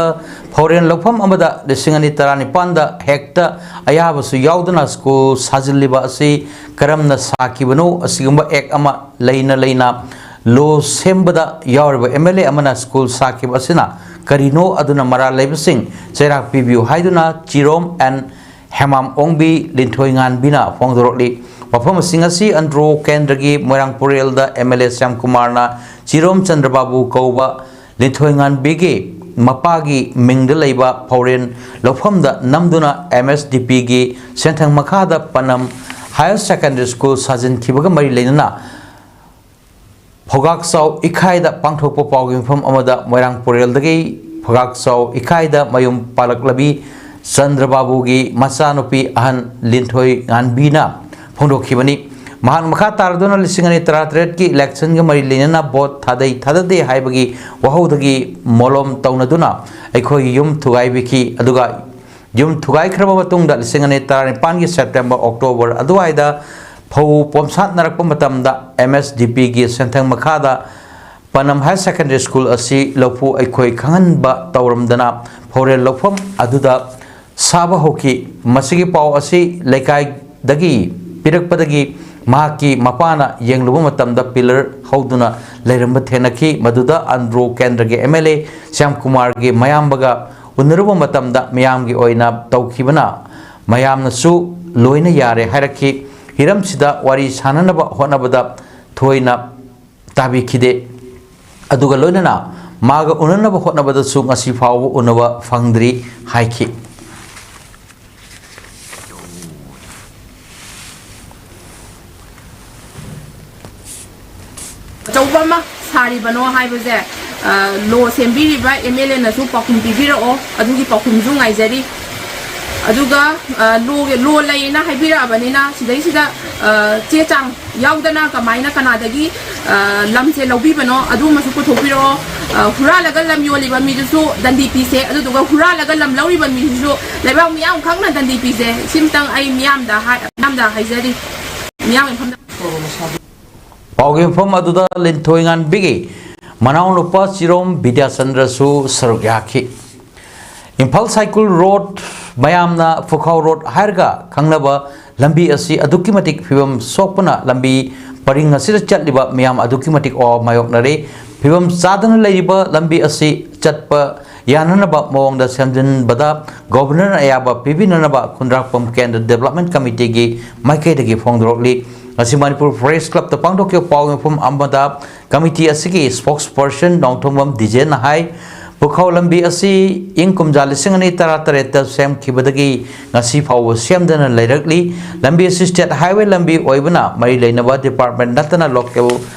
ꯐꯧꯔꯦꯟ ꯂꯧꯐꯝ ꯑꯃꯗ ꯂꯤꯁꯤꯡ ꯑꯅꯤ ꯇꯔꯥꯅꯤꯄꯥꯟꯗ ꯍꯦꯛꯇ ꯑꯌꯥꯕꯁꯨ ꯌꯥꯎꯗꯅ ꯁ꯭ꯀꯨꯜ ꯁꯥꯖꯤꯜꯂꯤꯕ ꯑꯁꯤ ꯀꯔꯝꯅ ꯁꯥꯈꯤꯕꯅꯣ? ꯑꯁꯤꯒꯨꯝꯕ ꯑꯦꯛ ꯑꯃ ꯂꯩꯅ ꯂꯩꯅ ꯂꯣ ꯁꯦꯝꯕꯗ ꯌꯥꯎꯔꯤꯕ ꯑꯦꯝ ꯑꯦꯜ ꯑꯦ ꯑꯃꯅ ꯁ꯭ꯀꯨꯜ ꯁꯥꯈꯤꯕ ꯑꯁꯤꯅ ꯀꯔꯤꯅꯣ? ꯑꯗꯨꯅ ꯃꯔꯥꯜ ꯂꯩꯕꯁꯤꯡ ꯆꯩꯔꯥꯛ ꯄꯤꯕꯤꯌꯨ ꯍꯥꯏꯗꯨꯅ ꯆꯤꯔꯣꯝ ꯑꯦꯟ ꯍꯦꯃꯥꯝ ꯑꯣꯡꯕꯤ ꯂꯤꯟꯊꯣꯏꯉꯥꯟꯕꯤꯅ ꯐꯣꯡꯗꯣꯔꯛꯂꯤ꯫ ꯋꯥꯐꯝꯁꯤꯡ ꯑꯁꯤ ꯑꯟꯗ꯭ꯔꯣ ꯀꯦꯟꯗ꯭ꯔꯒꯤ ꯃꯣꯏꯔꯥꯡ ꯄꯨꯔꯦꯜꯗ ꯑꯦꯝ ꯑꯦꯜ ꯑꯦ ꯁ꯭ꯌꯥꯝꯀꯨꯃꯥꯔꯅ ꯆꯤꯔꯣꯝ ꯆꯟꯗ꯭ꯔꯕꯥꯕꯨ ꯀꯧꯕ ꯂꯤꯟꯊꯣꯏꯉꯥꯟꯕꯤꯒꯤ ꯃꯄꯥꯒꯤ ꯃꯤꯡꯗ ꯂꯩꯕ ꯐꯧꯔꯦꯟ ꯂꯧꯐꯝꯗ ꯅꯝꯗꯨꯅ ꯑꯦꯝ ꯑꯦꯁ ꯗꯤ ꯄꯤꯒꯤ ꯁꯦꯟꯊꯪ ꯃꯈꯥꯗ ꯄꯅꯝ ꯍꯥꯌꯔ ꯁꯦꯀꯦꯟꯗꯔꯤ ꯁ꯭ꯀꯨꯜ ꯁꯥꯖꯤꯟꯈꯤꯕꯒ ꯃꯔꯤ ꯂꯩꯅꯅ ꯐꯧꯒꯥꯛꯆꯥꯎ ꯏꯈꯥꯏꯗ ꯄꯥꯡꯊꯣꯛꯄ ꯄꯥꯎꯒꯤ ꯃꯤꯐꯝ ꯑꯃꯗ ꯃꯣꯏꯔꯥꯡ ꯄꯨꯔꯦꯜꯗꯒꯤ ꯐꯧꯒꯥꯛꯆꯥꯎ ꯏꯈꯥꯏꯗ ꯃꯌꯨꯝ ꯄꯥꯜꯂꯛꯂꯕꯤ ꯆꯟꯗ꯭ꯔꯕꯥꯕꯨꯒꯤ ꯃꯆꯥꯅꯨꯄꯤ ꯑꯍꯟ ꯂꯤꯟꯊꯣꯏ ꯉꯥꯟꯕꯤꯅ ꯐꯣꯡꯗꯣꯛꯈꯤꯕꯅꯤ꯫ ꯃꯍꯥꯛ ꯃꯈꯥ ꯇꯥꯔꯗꯨꯅ ꯂꯤꯁꯤꯡ ꯑꯅꯤ ꯇꯔꯥꯇꯔꯦꯠꯀꯤ ꯏꯂꯦꯛꯁꯟꯒ ꯃꯔꯤ ꯂꯩꯅꯅ ꯚꯣꯠ ꯊꯥꯗꯩ ꯊꯥꯗꯗꯦ ꯍꯥꯏꯕꯒꯤ ꯋꯥꯍꯧꯗꯒꯤ ꯃꯣꯂꯣꯝ ꯇꯧꯅꯗꯨꯅ ꯑꯩꯈꯣꯏꯒꯤ ꯌꯨꯝ ꯊꯨꯒꯥꯏꯕꯤꯈꯤ꯫ ꯑꯗꯨꯒ ꯌꯨꯝ ꯊꯨꯒꯥꯏꯈ꯭ꯔꯕ ꯃꯇꯨꯡꯗ ꯂꯤꯁꯤꯡ ꯑꯅꯤ ꯇꯔꯥꯅꯤꯄꯥꯟꯒꯤ ꯁꯦꯞꯇꯦꯝꯕꯔ, ꯑꯣꯛꯇꯣꯕꯔ ꯑꯗꯨꯋꯥꯏꯗ ꯐꯧ ꯄꯣꯝꯁꯥꯠꯅꯔꯛꯄ ꯃꯇꯝꯗ ꯑꯦꯝ ꯑꯦꯁ ꯗꯤ ꯄꯤꯒꯤ ꯁꯦꯟꯊꯪ ꯃꯈꯥꯗ ꯄꯅꯝ ꯍꯥꯌꯔ ꯁꯦꯀꯦꯟꯗꯔꯤ ꯁ꯭ꯀꯨꯜ ꯑꯁꯤ ꯂꯧꯐꯨ ꯑꯩꯈꯣꯏ ꯈꯪꯍꯟꯕ ꯇꯧꯔꯝꯗꯅ ꯐꯧꯔꯦꯟ ꯂꯧꯐꯝ ꯑꯗꯨꯗ ꯁꯥꯕ ꯍꯧꯈꯤ꯫ ꯃꯁꯤꯒꯤ ꯄꯥꯎ ꯑꯁꯤ ꯂꯩꯀꯥꯏꯗꯒꯤ ꯄꯤꯔꯛꯄꯗꯒꯤ ꯃꯍꯥꯛꯀꯤ ꯃꯄꯥꯅ ꯌꯦꯡꯂꯨꯕ ꯃꯇꯝꯗ ꯄꯤꯂꯔ ꯍꯧꯗꯨꯅ ꯂꯩꯔꯝꯕ ꯊꯦꯡꯅꯈꯤ꯫ ꯃꯗꯨꯗ ꯑꯟꯗ꯭ꯔꯣ ꯀꯦꯟꯗ꯭ꯔꯒꯤ ꯑꯦꯝ ꯑꯦꯜ ꯑꯦ ꯁ꯭ꯌꯥꯝ ꯀꯨꯃꯥꯔꯒꯤ ꯃꯌꯥꯝꯕꯒ ꯎꯅꯔꯨꯕ ꯃꯇꯝꯗ ꯃꯤꯌꯥꯝꯒꯤ ꯑꯣꯏꯅ ꯇꯧꯈꯤꯕꯅ ꯃꯌꯥꯝꯅꯁꯨ ꯂꯣꯏꯅ ꯌꯥꯔꯦ ꯍꯥꯏꯔꯛꯈꯤ꯫ ꯍꯤꯔꯝꯁꯤꯗ ꯋꯥꯔꯤ ꯁꯥꯟꯅꯅꯕ ꯍꯣꯠꯅꯕꯗ ꯊꯣꯏꯅ ꯇꯥꯕꯤꯈꯤꯗꯦ꯫ ꯑꯗꯨꯒ ꯂꯣꯏꯅꯅ ꯃꯥꯒ ꯎꯅꯅꯕ ꯍꯣꯠꯅꯕꯗꯁꯨ ꯉꯁꯤ ꯐꯥꯎꯕ ꯎꯅꯕ ꯐꯪꯗ꯭ꯔꯤ ꯍꯥꯏꯈꯤ꯫ ꯑꯆꯧꯕ ꯑꯃ ꯁꯥꯔꯤꯕꯅꯣ ꯍꯥꯏꯕꯁꯦ, ꯂꯣ ꯁꯦꯝꯕꯤꯔꯤꯕ ꯑꯦꯝ ꯑꯦꯜ ꯑꯦꯅꯁꯨ ꯄꯥꯎꯈꯨꯝ ꯄꯤꯕꯤꯔꯛꯑꯣ, ꯑꯗꯨꯒꯤ ꯄꯥꯎꯈꯨꯝꯁꯨ ꯉꯥꯏꯖꯔꯤ꯫ ꯑꯗꯨꯒ ꯂꯣ ꯂꯩꯌꯦꯅ ꯍꯥꯏꯕꯤꯔꯛꯑꯕꯅꯤꯅ, ꯁꯤꯗꯩꯁꯤꯗ ꯆꯦ ꯆꯥꯡ ꯌꯥꯎꯗꯅ ꯀꯃꯥꯏꯅ ꯀꯅꯥꯗꯒꯤ ꯂꯝꯁꯦ ꯂꯧꯕꯤꯕꯅꯣ, ꯑꯗꯨꯃꯁꯨ ꯄꯨꯊꯣꯛꯄꯤꯔꯛꯑꯣ꯫ ꯍꯨꯔꯥꯜꯂꯒ ꯂꯝ ꯌꯣꯜꯂꯤꯕ ꯃꯤꯗꯨꯁꯨ ꯗꯟꯗꯤ ꯄꯤꯁꯦ, ꯑꯗꯨꯗꯨꯒ ꯍꯨꯔꯥꯜꯂꯒ ꯂꯝ ꯂꯧꯔꯤꯕ ꯃꯤꯗꯨꯁꯨ ꯂꯩꯕꯥꯛ ꯃꯤꯌꯥꯝ ꯈꯪꯅ ꯗꯟꯗꯤ ꯄꯤꯁꯦ꯫ ꯁꯤꯝꯇꯪ ꯑꯩ ꯃꯤꯌꯥꯝꯗ ꯍꯥꯏ-, ꯃꯤꯌꯥꯝꯗ ꯍꯥꯏꯖꯔꯤ꯫ ꯃꯤꯌꯥꯝꯒꯤ ꯃꯐꯝꯗ ꯄꯥꯎꯒꯤ ꯃꯐꯝ ꯑꯗꯨꯗ ꯂꯤꯟꯊꯣꯏ ꯉꯥꯟꯕꯤꯒꯤ ꯃꯅꯥꯎꯅꯨꯄꯥ ꯆꯤꯔꯣꯝ ꯕꯤꯗ꯭ꯌꯥꯆꯟꯗ꯭ꯔꯁꯨ ꯁꯔꯨꯛ ꯌꯥꯈꯤ꯫ ꯏꯝꯐꯥꯜ ꯁꯥꯏꯀꯨꯜ ꯔꯣꯗ, ꯃꯌꯥꯝꯅ ꯐꯨꯈꯥꯎ ꯔꯣꯗ ꯍꯥꯏꯔꯒ ꯈꯪꯅꯕ ꯂꯝꯕꯤ ꯑꯁꯤ ꯑꯗꯨꯛꯀꯤ ꯃꯇꯤꯛ ꯐꯤꯕꯝ ꯁꯣꯛꯄꯅ ꯂꯝꯕꯤ ꯄꯔꯤꯡ ꯑꯁꯤꯗ ꯆꯠꯂꯤꯕ ꯃꯤꯌꯥꯝ ꯑꯗꯨꯛꯀꯤ ꯃꯇꯤꯛ ꯑꯋꯥꯕ ꯃꯥꯌꯣꯛꯅꯔꯦ꯫ ꯐꯤꯕꯝ ꯆꯥꯗꯅ ꯂꯩꯔꯤꯕ ꯂꯝꯕꯤ ꯑꯁꯤ ꯆꯠꯄ ꯌꯥꯅꯅꯕ ꯃꯑꯣꯡꯗ ꯁꯦꯝꯖꯤꯟꯕꯗ ꯒꯣꯕꯔꯅꯔꯅ ꯑꯌꯥꯕ ꯄꯤꯕꯤꯅꯅꯕ ꯈꯨꯟꯗ꯭ꯔꯥꯛꯄꯝ ꯀꯦꯟꯗ꯭ꯔ ꯗꯤꯕꯦꯂꯞꯃꯦꯟ ꯀꯃꯤꯇꯤꯒꯤ ꯃꯥꯏꯀꯩꯗꯒꯤ ꯐꯣꯡꯗꯣꯔꯛꯂꯤ꯫ ꯉꯁꯤ ꯃꯅꯤꯄꯨꯔ ꯄ꯭ꯔꯦꯁ ꯀ꯭ꯂꯕꯇ ꯄꯥꯡꯊꯣꯛꯈꯤꯕ ꯄꯥꯎ ꯃꯤꯐꯝ ꯑꯃꯗ ꯀꯃꯤꯇꯤ ꯑꯁꯤꯒꯤ ꯁ꯭ꯄꯣꯛꯁ ꯄꯔꯁꯟ ꯅꯣꯡꯊꯣꯝꯕꯝ ꯗꯤꯖꯦꯅ ꯍꯥꯏ, ꯄꯨꯈꯥꯎ ꯂꯝꯕꯤ ꯑꯁꯤ ꯏꯪ ꯀꯨꯝꯖꯥ ꯂꯤꯁꯤꯡ ꯑꯅꯤ ꯇꯔꯥꯇꯔꯦꯠꯇ ꯁꯦꯝꯈꯤꯕꯗꯒꯤ ꯉꯁꯤ ꯐꯥꯎꯕ ꯁꯦꯝꯗꯅ ꯂꯩꯔꯛꯂꯤ꯫ ꯂꯝꯕꯤ ꯑꯁꯤ ꯁ꯭ꯇꯦꯠ ꯍꯥꯏꯋꯦ ꯂꯝꯕꯤ ꯑꯣꯏꯕꯅ ꯃꯔꯤ ꯂꯩꯅꯕ ꯗꯤꯄꯥꯔꯠꯃꯦꯟ ꯅꯠꯇꯅ ꯂꯣꯀꯦꯜ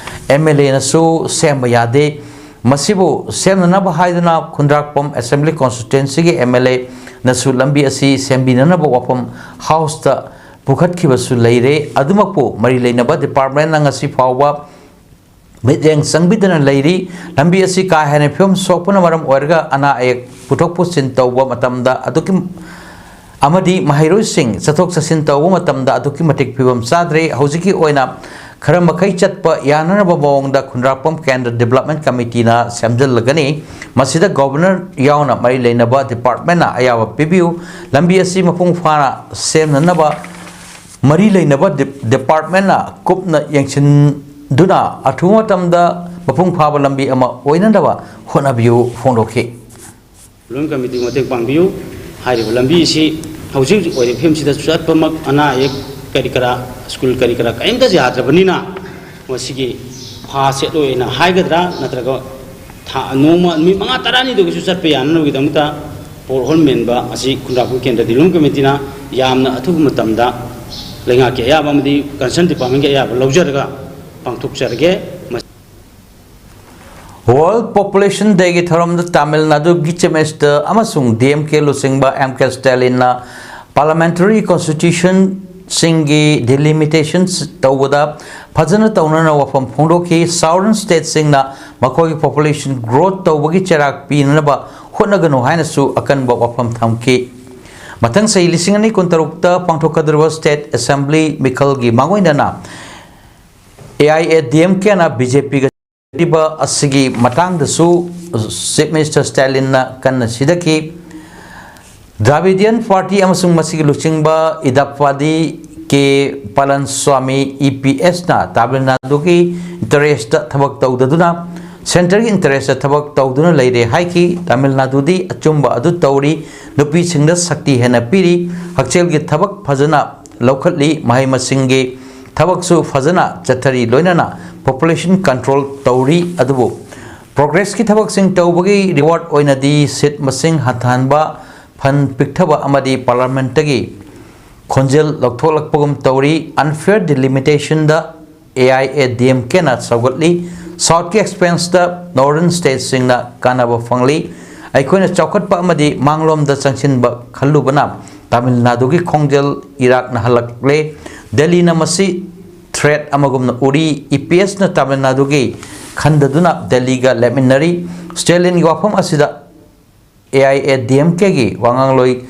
ꯑꯦꯝ ꯑꯦꯜ ꯑꯦꯅꯁꯨ ꯁꯦꯝꯕ ꯌꯥꯗꯦ꯫ ꯃꯁꯤꯕꯨ ꯁꯦꯝꯅꯅꯕ ꯍꯥꯏꯗꯨꯅ ꯈꯨꯟꯗ꯭ꯔꯥꯛꯄꯝ ꯑꯦꯁꯦꯝꯕ꯭ꯂꯤ ꯀꯣꯟꯁꯇꯤꯇ꯭ꯋꯦꯟꯁꯤꯒꯤ ꯑꯦꯝ ꯑꯦꯜ ꯑꯦꯅꯁꯨ ꯂꯝꯕꯤ ꯑꯁꯤ ꯁꯦꯝꯕꯤꯅꯅꯕ ꯋꯥꯐꯝ ꯍꯥꯎꯁꯇ ꯄꯨꯈꯠꯈꯤꯕꯁꯨ ꯂꯩꯔꯦ꯫ ꯑꯗꯨꯃꯛꯄꯨ ꯃꯔꯤ ꯂꯩꯅꯕ ꯗꯤꯄꯥꯔꯠꯃꯦꯟꯅ ꯉꯁꯤ ꯐꯥꯎꯕ ꯃꯤꯠꯌꯦꯡ ꯆꯪꯕꯤꯗꯅ ꯂꯩꯔꯤ꯫ ꯂꯝꯕꯤ ꯑꯁꯤ ꯀꯥ ꯍꯦꯟꯅ ꯐꯤꯕꯝ ꯁꯣꯛꯄꯅ ꯃꯔꯝ ꯑꯣꯏꯔꯒ ꯑꯅꯥ ꯑꯌꯦꯛ ꯄꯨꯊꯣꯛ ꯄꯨꯁꯤꯟ ꯇꯧꯕ ꯃꯇꯝꯗ ꯑꯗꯨꯛꯀꯤ ꯑꯃꯗꯤ ꯃꯍꯩꯔꯣꯏꯁꯤꯡ ꯆꯠꯊꯣꯛ ꯆꯠꯁꯤꯟ ꯇꯧꯕ ꯃꯇꯝꯗ ꯑꯗꯨꯛꯀꯤ ꯃꯇꯤꯛ ꯐꯤꯕꯝ ꯆꯥꯗ꯭ꯔꯦ꯫ ꯍꯧꯖꯤꯛꯀꯤ ꯑꯣꯏꯅ ꯈꯔ ꯃꯈꯩ ꯆꯠꯄ ꯌꯥꯅꯅꯕ ꯃꯑꯣꯡꯗ ꯈꯨꯟꯗ꯭ꯔꯥꯛꯄꯝ ꯀꯦꯟꯗ꯭ꯔ ꯗꯤꯕꯦꯂꯞꯃꯦꯟ ꯀꯃꯤꯇꯤꯅ ꯁꯦꯝꯖꯤꯜꯂꯒꯅꯤ꯫ ꯃꯁꯤꯗ ꯒꯣꯕꯔꯅꯔ ꯌꯥꯎꯅ ꯃꯔꯤ ꯂꯩꯅꯕ ꯗꯤꯄꯥꯔꯠꯃꯦꯟꯅ ꯑꯌꯥꯕ ꯄꯤꯕꯤꯌꯨ꯫ ꯂꯝꯕꯤ ꯑꯁꯤ ꯃꯄꯨꯡ ꯐꯥꯅ ꯁꯦꯝꯅꯅꯕ ꯃꯔꯤ ꯂꯩꯅꯕ ꯗꯤꯞ-, ꯗꯤꯄꯥꯔꯠꯃꯦꯟꯅ ꯀꯨꯞꯅ ꯌꯦꯡꯁꯤꯟꯗꯨꯅ ꯑꯊꯨꯕ ꯃꯇꯝꯗ ꯃꯄꯨꯡ ꯐꯥꯕ ꯂꯝꯕꯤ ꯑꯃ ꯑꯣꯏꯅꯅꯕ ꯍꯣꯠꯅꯕꯤꯌꯨ ꯐꯣꯡꯗꯣꯛꯈꯤ꯫ ꯂꯣꯏꯅ ꯀꯃꯤꯇꯤꯒꯤ ꯃꯇꯦꯡ ꯄꯥꯡꯕꯤꯌꯨ꯫ ꯍꯥꯏꯔꯤꯕ ꯂꯝꯕꯤ ꯑꯁꯤ ꯍꯧꯖꯤꯛ ꯍꯧꯖꯤꯛ ꯑꯣꯏꯔꯤꯕ ꯐꯤꯕꯝꯁꯤꯗ ꯆꯠꯄꯃꯛ ꯑꯅꯥ ꯑꯌꯦꯛ ꯀꯔꯤ ꯀꯔꯥ, ꯁ꯭ꯀꯨꯜ ꯀꯔꯤ ꯀꯔꯥ ꯀꯔꯤꯝꯇ ꯌꯥꯗ꯭ꯔꯕꯅꯤꯅ, ꯃꯁꯤꯒꯤ ꯐꯥ ꯁꯦꯠꯂꯣꯏꯅ ꯍꯥꯏꯒꯗ꯭ꯔꯥ, ꯅꯠꯇ꯭ꯔꯒ ꯊꯥ, ꯅꯣꯡꯃ, ꯅꯨꯃꯤꯠ ꯃꯉꯥ ꯇꯔꯥꯅꯤꯗꯨꯒꯤꯁꯨ ꯆꯠꯄ ꯌꯥꯅꯅꯕꯒꯤꯗꯃꯛꯇ ꯄꯣꯠꯍꯣꯜ ꯃꯦꯟꯕ ꯑꯁꯤ ꯈꯨꯟꯗ꯭ꯔꯥꯛꯄꯝ ꯀꯦꯟꯗ꯭ꯔ ꯗꯤꯕꯂꯞꯃꯦꯟ ꯀꯃꯤꯇꯤꯅ ꯌꯥꯝꯅ ꯑꯊꯨꯕ ꯃꯇꯝꯗ ꯂꯩꯉꯥꯛꯀꯤ ꯑꯌꯥꯕ ꯑꯃꯗꯤ ꯀꯟꯁꯔꯟ ꯗꯤꯄꯥꯔꯠꯃꯦꯟꯒꯤ ꯑꯌꯥꯕ ꯂꯧꯖꯔꯒ ꯄꯥꯡꯊꯣꯛꯆꯔꯒꯦ꯫ World Population Day ꯒꯤ ꯊꯧꯔꯝꯗ ꯇꯥꯃꯤꯜ ꯅꯥꯗꯨꯒꯤ Chief Minister ꯑꯃꯁꯨꯡ D M K ꯂꯨꯆꯤꯡꯕ M K Stalin ꯅ Parliamentary Constitution ꯁꯤꯡꯒꯤ delimitation ꯇꯧꯕꯗ ꯐꯖꯅ ꯇꯧꯅꯅ ꯋꯥꯐꯝ ꯐꯣꯡꯗꯣꯛꯈꯤ꯫ Southern state ꯁꯤꯡꯅ ꯃꯈꯣꯏꯒꯤ population growth ꯇꯧꯕꯒꯤ ꯆꯩꯔꯥꯛ ꯄꯤꯅꯅꯕ ꯍꯣꯠꯅꯒꯅꯨ ꯍꯥꯏꯅꯁꯨ ꯑꯀꯟꯕ ꯋꯥꯐꯝ ꯊꯝꯈꯤ꯫ ꯃꯊꯪ ꯆꯍꯤ ꯂꯤꯁꯤꯡ ꯑꯅꯤ ꯀꯨꯟꯇꯔꯨꯛꯇ ꯄꯥꯡꯊꯣꯛꯀꯗꯧꯔꯤꯕ State Assembly ꯃꯤꯈꯜꯒꯤ ꯃꯥꯡꯑꯣꯏꯅꯅ A I A D M K ꯅ B J P ꯒ ꯂꯩꯔꯤꯕ ꯑꯁꯤꯒꯤ ꯃꯇꯥꯡꯗꯁꯨ Chief Minister Stalin ꯅ ꯀꯟꯅ ꯁꯤꯗꯈꯤ꯫ Dravidian Party ꯑꯃꯁꯨꯡ ꯃꯁꯤꯒꯤ ꯂꯨꯆꯤꯡꯕ ꯏꯗꯞꯄꯥꯗꯤ ꯀꯦ ꯄꯂꯟꯁ꯭ꯋꯥꯃꯤ E P S ꯅ ꯇꯥꯃꯤꯜ ꯅꯥꯗꯨꯒꯤ interest ꯊꯕꯛ ꯇꯧꯗꯗꯨꯅ centre ꯒꯤ interest ꯊꯕꯛ ꯇꯧꯗꯨꯅ ꯂꯩꯔꯦ ꯍꯥꯏꯈꯤ꯫ ꯇꯥꯃꯤꯜ ꯅꯥꯗꯨꯗꯤ ꯑꯆꯨꯝꯕ ꯑꯗꯨ ꯇꯧꯔꯤ, ꯅꯨꯄꯤꯁꯤꯡꯗ ꯁꯛꯇꯤ ꯍꯦꯟꯅ ꯄꯤꯔꯤ, ꯍꯛꯁꯦꯜꯒꯤ ꯊꯕꯛ ꯐꯖꯅ ꯂꯧꯈꯠꯂꯤ, ꯃꯍꯩ ꯃꯁꯤꯡꯒꯤ ꯊꯕꯛꯁꯨ ꯐꯖꯅ ꯆꯠꯊꯔꯤ, ꯂꯣꯏꯅꯅ population control ꯇꯧꯔꯤ꯫ ꯑꯗꯨꯕꯨ progress ꯀꯤ ꯊꯕꯛꯁꯤꯡ ꯇꯧꯕꯒꯤ reward ꯑꯣꯏꯅꯗꯤ seat ꯃꯁꯤꯡ ꯍꯟꯊꯍꯟꯕ, fund ꯄꯤꯛꯊꯕ ꯑꯃꯗꯤ Parliament ꯇꯒꯤ ꯈꯣꯟꯖꯦꯜ ꯂꯧꯊꯣꯛꯂꯛꯄꯒꯨꯝ ꯇꯧꯔꯤ꯫ Unfair delimitation the A I A D M K ꯅ ꯁꯧꯒꯠꯂꯤ꯫ South ꯀꯤ expense ꯇ Northern state ꯁꯤꯡꯅ ꯀꯥꯟꯅꯕ ꯐꯪꯂꯤ꯫ ꯑꯩꯈꯣꯏꯅ ꯆꯥꯎꯈꯠꯄ ꯑꯃꯗꯤ ꯃꯥꯡꯂꯣꯝꯗ ꯆꯪꯁꯤꯟꯕ ꯈꯜꯂꯨꯕꯅ ꯇꯥꯃꯤꯜ ꯅꯥꯗꯨꯒꯤ ꯈꯣꯡꯖꯦꯜ ꯏꯔꯥꯛꯅ ꯍꯜꯂꯛꯂꯦ꯫ ꯗꯦꯜꯂꯤꯅ ꯃꯁꯤ threat ꯑꯃꯒꯨꯝꯅ ꯎꯔꯤ꯫ E P S ꯅ ꯇꯥꯃꯤꯜ ꯅꯥꯗꯨꯒꯤ ꯈꯟꯗꯗꯨꯅ ꯗꯦꯜꯂꯤꯒ ꯂꯦꯞꯃꯤꯟꯅꯔꯤ꯫ Stalin ꯒꯤ ꯋꯥꯐꯝ ꯑꯁꯤꯗ A I A D M K ꯒꯤ ꯋꯥꯉꯥꯡꯂꯣꯏ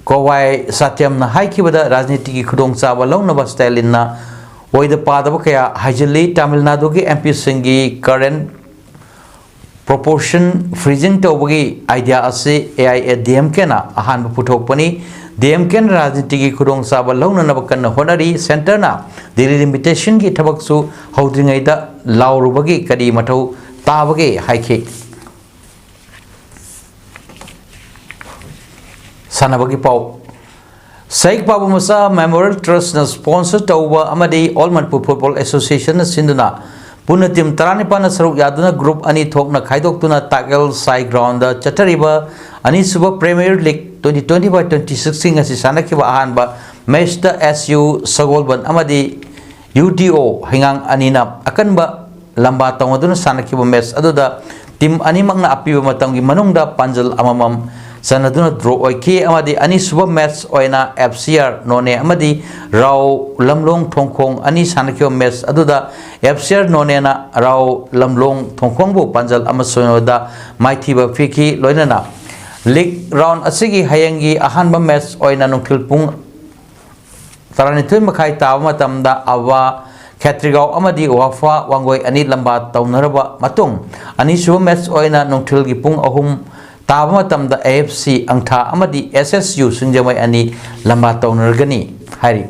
ꯀꯣꯋꯥꯏ ꯁꯥꯇ꯭ꯌꯝꯅ ꯍꯥꯏꯈꯤꯕꯗ, ꯔꯥꯖꯅꯤꯇꯤꯒꯤ ꯈꯨꯗꯣꯡꯆꯥꯕ ꯂꯧꯅꯕ Stalin ꯅ ꯑꯣꯏꯗ ꯄꯥꯗꯕ ꯀꯌꯥ ꯍꯥꯏꯖꯤꯜꯂꯤ꯫ ꯇꯥꯃꯤꯜ ꯅꯥꯗꯨꯒꯤ M P ꯁꯤꯡꯒꯤ current proportion freezing ꯇꯧꯕꯒꯤ idea ꯑꯁꯤ A I A D M K ꯅ ꯑꯍꯥꯟꯕ ꯄꯨꯊꯣꯛꯄꯅꯤ꯫ ꯗꯤ ꯑꯦꯝ ꯀꯦꯅ ꯔꯥꯖꯅꯤꯇꯤꯒꯤ ꯈꯨꯗꯣꯡꯆꯥꯕ ꯂꯧꯅꯅꯕ ꯀꯟꯅ ꯍꯣꯠꯅꯔꯤ꯫ ꯁꯦꯟꯇꯔꯅ ꯗꯤꯂꯤꯃꯤꯇꯦꯁꯟꯒꯤ ꯊꯕꯛꯁꯨ ꯍꯧꯗ꯭ꯔꯤꯉꯩꯗ ꯂꯥꯎꯔꯨꯕꯒꯤ ꯀꯔꯤ ꯃꯊꯧ ꯇꯥꯕꯒꯦ ꯍꯥꯏꯈꯤ꯫ ꯁꯥꯟꯅꯕꯒꯤ ꯄꯥꯎ꯫ ꯁꯍꯤꯗ ꯕꯥꯕꯨ ꯃꯁꯥ ꯃꯦꯃꯣꯔꯤꯌꯦꯜ ꯇ꯭ꯔꯁꯅ ꯁ꯭ꯄꯣꯟꯁꯔ ꯇꯧꯕ ꯑꯃꯗꯤ ꯑꯣꯜ ꯃꯅꯤꯄꯨꯔ ꯐꯨꯠꯕꯣꯜ ꯑꯦꯁꯣꯁꯤꯌꯦꯁꯟꯅ ꯁꯤꯟꯗꯨꯅ ꯄꯨꯟꯅ ꯇꯤꯝ ꯇꯔꯥꯅꯤꯄꯥꯟꯅ ꯁꯔꯨꯛ ꯌꯥꯗꯨꯅ ꯒ꯭ꯔꯨꯞ ꯑꯅꯤ ꯊꯣꯛꯅ ꯈꯥꯏꯗꯣꯛꯇꯨꯅ ꯇꯥꯛꯌꯦꯜ ꯁꯥꯏ ꯒ꯭ꯔꯥꯎꯟꯗ ꯆꯠꯊꯔꯤꯕ ꯑꯅꯤꯁꯨꯕ premier league twenty twenty-five twenty sixteen ꯑꯁꯤ ꯁꯥꯟꯅꯈꯤꯕ ꯑꯍꯥꯟꯕ ꯃꯦꯆꯇ ꯑꯦꯁ ꯌꯨ ꯁꯒꯣꯜꯕꯟ ꯑꯃꯗꯤ ꯌꯨ ꯗꯤ ꯑꯣ ꯍꯩꯉꯥꯡ ꯑꯅꯤꯅ ꯑꯀꯟꯕ ꯂꯝꯕꯥ ꯇꯧꯅꯗꯨꯅ ꯁꯥꯟꯅꯈꯤꯕ ꯃꯦꯆ ꯑꯗꯨꯗ ꯇꯤꯝ ꯑꯅꯤꯃꯛꯅ ꯑꯄꯤꯕ ꯃꯇꯝꯒꯤ ꯃꯅꯨꯡꯗ ꯄꯥꯟꯖꯜ ꯑꯃꯃꯝ ꯆꯟꯅꯗꯨꯅ ꯗ꯭ꯔꯣ ꯑꯣꯏꯈꯤ ꯑꯃꯗꯤ ꯑꯅꯤꯁꯨꯕ ꯃꯦꯆ ꯑꯣꯏꯅ ꯑꯦꯐ ꯁꯤ ꯑꯥꯔ ꯅꯣꯅꯦ ꯑꯃꯗꯤ ꯔꯥꯎ ꯂꯝꯂꯣꯡ ꯊꯣꯡꯈꯣꯡ ꯑꯅꯤ ꯁꯥꯟꯅꯈꯤꯕ ꯃꯦꯆ ꯑꯗꯨꯗ ꯑꯦꯐ ꯁꯤ ꯑꯥꯔ ꯅꯣꯅꯦꯅ ꯔꯥꯎ ꯂꯝꯂꯣꯡ ꯊꯣꯡꯈꯣꯡꯕꯨ ꯄꯥꯟꯖꯜ ꯑꯃ ꯁꯣꯏꯅꯗ ꯃꯥꯏꯊꯤꯕ ꯄꯤꯈꯤ꯫ ꯂꯣꯏꯅꯅ ꯂꯤꯒ ꯔꯥꯎꯟ ꯑꯁꯤꯒꯤ ꯍꯌꯦꯡꯒꯤ ꯑꯍꯥꯟꯕ ꯃꯦꯆ ꯑꯣꯏꯅ ꯅꯨꯡꯊꯤꯜ ꯄꯨꯡ ꯇꯔꯥꯅꯤꯊꯣꯏ ꯃꯈꯥꯏ ꯇꯥꯕ ꯃꯇꯝꯗ ꯑꯋꯥ ꯈꯦꯇ꯭ꯔꯤꯒꯥꯎ ꯑꯃꯗꯤ ꯋꯥꯐꯥ ꯋꯥꯡꯒꯣꯏ ꯑꯅꯤ ꯂꯝꯕꯥ ꯇꯧꯅꯔꯕ ꯃꯇꯨꯡ, ꯑꯅꯤꯁꯨꯕ ꯃꯦꯆ ꯑꯣꯏꯅ ꯅꯨꯡꯊꯤꯜꯒꯤ ꯄꯨꯡ ꯑꯍꯨꯝ ꯇꯥꯕ ꯃꯇꯝꯗ ꯑꯦ ꯑꯦꯐ ꯁꯤ ꯑꯪꯊꯥ ꯑꯃꯗꯤ ꯑꯦꯁ ꯑꯦꯁ ꯌꯨ ꯁꯤꯡꯖꯃꯩ ꯑꯅꯤ ꯂꯝꯕꯥ ꯇꯧꯅꯔꯒꯅꯤ ꯍꯥꯏꯔꯤ꯫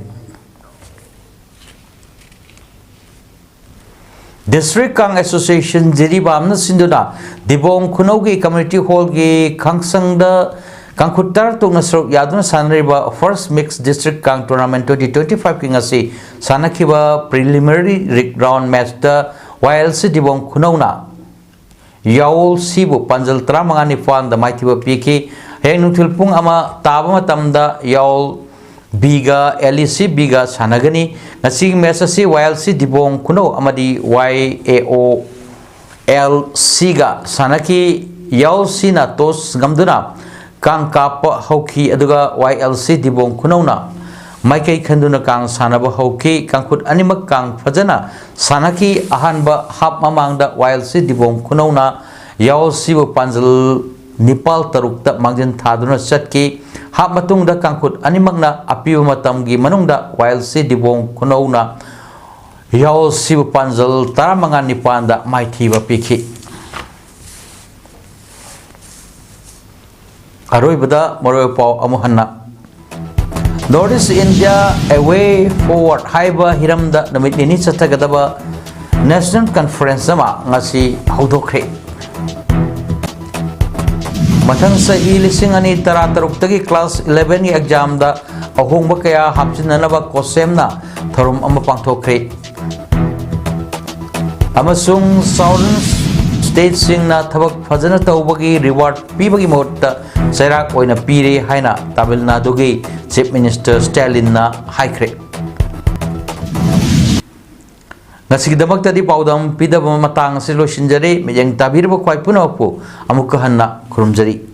ꯗꯤꯁꯇ꯭ꯔꯤꯛ ꯀꯥꯡ ꯑꯦꯁꯣꯁꯤꯌꯦꯁꯟ ꯖꯤꯔꯤꯕꯥꯝꯅ ꯁꯤꯟꯗꯨꯅ ꯗꯤꯕꯣꯡ ꯈꯨꯅꯧꯒꯤ ꯀꯝꯃ꯭ꯌꯨꯅꯤꯇꯤ ꯍꯣꯜꯒꯤ ꯈꯥꯡꯁꯪꯗ ꯀꯥꯡꯈꯨꯠ ꯇꯔꯥ ꯇꯔꯨꯛꯅ ꯁꯔꯨꯛ ꯌꯥꯗꯨꯅ ꯁꯥꯟꯅꯔꯤꯕ ꯐꯥꯔꯁ ꯃꯤꯛꯁ ꯗꯤꯁꯇ꯭ꯔꯤꯛ ꯀꯥꯡ ꯇꯣꯔꯅꯥꯃꯦꯟ twenty twenty five ꯀꯤ ꯉꯁꯤ ꯁꯥꯟꯅꯈꯤꯕ ꯄ꯭ꯔꯤꯂꯤꯃꯤꯅꯔꯤ ꯂꯤꯒ ꯔꯥꯎꯟ ꯃꯦꯆꯇ ꯋꯥꯏ ꯑꯦꯜ ꯁꯤ ꯗꯤꯕꯣꯡ ꯈꯨꯅꯧꯅ ꯌꯥꯑꯣꯜ ꯁꯤꯕꯨ ꯄꯥꯟꯖꯜ ꯇꯔꯥꯃꯉꯥ ꯅꯤꯄꯥꯟꯗ ꯃꯥꯏꯊꯤꯕ ꯄꯤꯈꯤ꯫ ꯍꯌꯦꯡ ꯅꯨꯡꯊꯤꯜ ꯄꯨꯡ ꯑꯃ ꯇꯥꯕ ꯃꯇꯝꯗ ꯌꯥꯑꯣꯜ ꯕꯤꯒ ꯑꯦꯜ ꯏ ꯁꯤ ꯕꯤꯒ ꯁꯥꯟꯅꯒꯅꯤ꯫ ꯉꯁꯤꯒꯤ ꯃꯦꯆ ꯑꯁꯤ ꯋꯥꯏ ꯑꯦꯜ ꯁꯤ ꯗꯤꯕꯣꯡ ꯈꯨꯅꯧ ꯑꯃꯗꯤ ꯋꯥꯏ ꯑꯦ ꯑꯣ ꯑꯦꯜ ꯁꯤꯒ ꯁꯥꯟꯅꯈꯤ꯫ ꯌꯥꯑꯣꯜ ꯁꯤꯅ ꯇꯣꯁ ꯉꯝꯗꯨꯅ ꯀꯥꯡ ꯀꯥꯞꯄ ꯍꯧꯈꯤ, ꯑꯗꯨꯒ ꯋꯥꯏ ꯑꯦꯜ ꯁꯤ ꯗꯤꯕꯣꯡ ꯈꯨꯅꯧꯅ ꯃꯥꯏꯀꯩ ꯈꯟꯗꯨꯅ ꯀꯥꯡ ꯁꯥꯟꯅꯕ ꯍꯧꯈꯤ꯫ ꯀꯥꯡꯈꯨꯠ ꯑꯅꯤꯃꯛ ꯀꯥꯡ ꯐꯖꯅ ꯁꯥꯟꯅꯈꯤ꯫ ꯑꯍꯥꯟꯕ ꯍꯥꯞ ꯃꯃꯥꯡꯗ ꯋꯥꯏ ꯑꯦꯜ ꯁꯤ ꯗꯤꯕꯣꯡ ꯈꯨꯅꯧꯅ ꯌꯥꯑꯣꯜ ꯁꯤꯕꯨ ꯄꯥꯟꯖꯜ ꯅꯤꯄꯥꯜ ꯇꯔꯨꯛꯇ ꯃꯥꯡꯖꯤꯟ ꯊꯥꯗꯨꯅ ꯆꯠꯈꯤ꯫ ꯍꯥꯞ ꯃꯇꯨꯡꯗ ꯀꯥꯡꯈꯨꯠ ꯑꯅꯤꯃꯛꯅ ꯑꯄꯤꯕ ꯃꯇꯝꯒꯤ ꯃꯅꯨꯡꯗ ꯋꯥꯏ ꯑꯦꯜ ꯁꯤ ꯗꯤꯕꯣꯡ ꯈꯨꯅꯧꯅ ꯌꯥꯑꯣꯜ ꯁꯤꯕꯨ ꯄꯥꯟꯖꯜ ꯇꯔꯥꯃꯉꯥ ꯅꯤꯄꯥꯟꯗ ꯃꯥꯏꯊꯤꯕ ꯄꯤꯈꯤ꯫ ꯑꯔꯣꯏꯕꯗ ꯃꯔꯨꯑꯣꯏꯕ ꯄꯥꯎ ꯑꯃꯨꯛ ꯍꯟꯅ꯫ North East India, A Way Forward ꯍꯥꯏꯕ ꯍꯤꯔꯝꯗ ꯅꯨꯃꯤꯠ ꯅꯤꯅꯤ ꯆꯠꯊꯒꯗꯕ National Conference ꯑꯃ ꯉꯁꯤ ꯍꯧꯗꯣꯛꯈ꯭ꯔꯦ꯫ ꯃꯊꯪ ꯆꯍꯤ ꯂꯤꯁꯤꯡ ꯑꯅꯤ ꯇꯔꯥ ꯇꯔꯨꯛꯇꯒꯤ class elevenꯒꯤ examꯗ ꯑꯍꯣꯡꯕ ꯀꯌꯥ ꯍꯥꯞꯆꯤꯟꯅꯅꯕ ꯀꯣꯁꯦꯝꯅ ꯊꯧꯔꯝ ꯑꯃ ꯄꯥꯡꯊꯣꯛꯈ꯭ꯔꯦ꯫ ꯑꯃꯁꯨꯡ Southern stateꯁꯤꯡꯅ ꯊꯕꯛ ꯐꯖꯅ ꯇꯧꯕꯒꯤ reward ꯄꯤꯕꯒꯤ ꯃꯍꯨꯠꯇ ꯆꯩꯔꯥꯛ ꯑꯣꯏꯅ ꯄꯤꯔꯦ ꯍꯥꯏꯅ ꯇꯥꯃꯤꯜ ꯅꯥꯗꯨꯒꯤ Chief Minister Stalinꯅ ꯍꯥꯏꯈ꯭ꯔꯦ꯫ ꯉꯁꯤꯒꯤꯗꯃꯛꯇꯗꯤ ꯄꯥꯎꯗꯝ ꯄꯤꯗꯕ ꯃꯇꯥꯡ ꯑꯁꯤ ꯂꯣꯏꯁꯤꯟꯖꯔꯦ꯫ ꯃꯤꯠꯌꯦꯡ ꯇꯥꯕꯤꯔꯤꯕ ꯈ꯭ꯋꯥꯏ ꯄꯨꯝꯅꯃꯛꯄꯨ ꯑꯃꯨꯛꯀ ꯍꯟꯅ ꯈꯨꯔꯨꯝꯖꯔꯤ꯫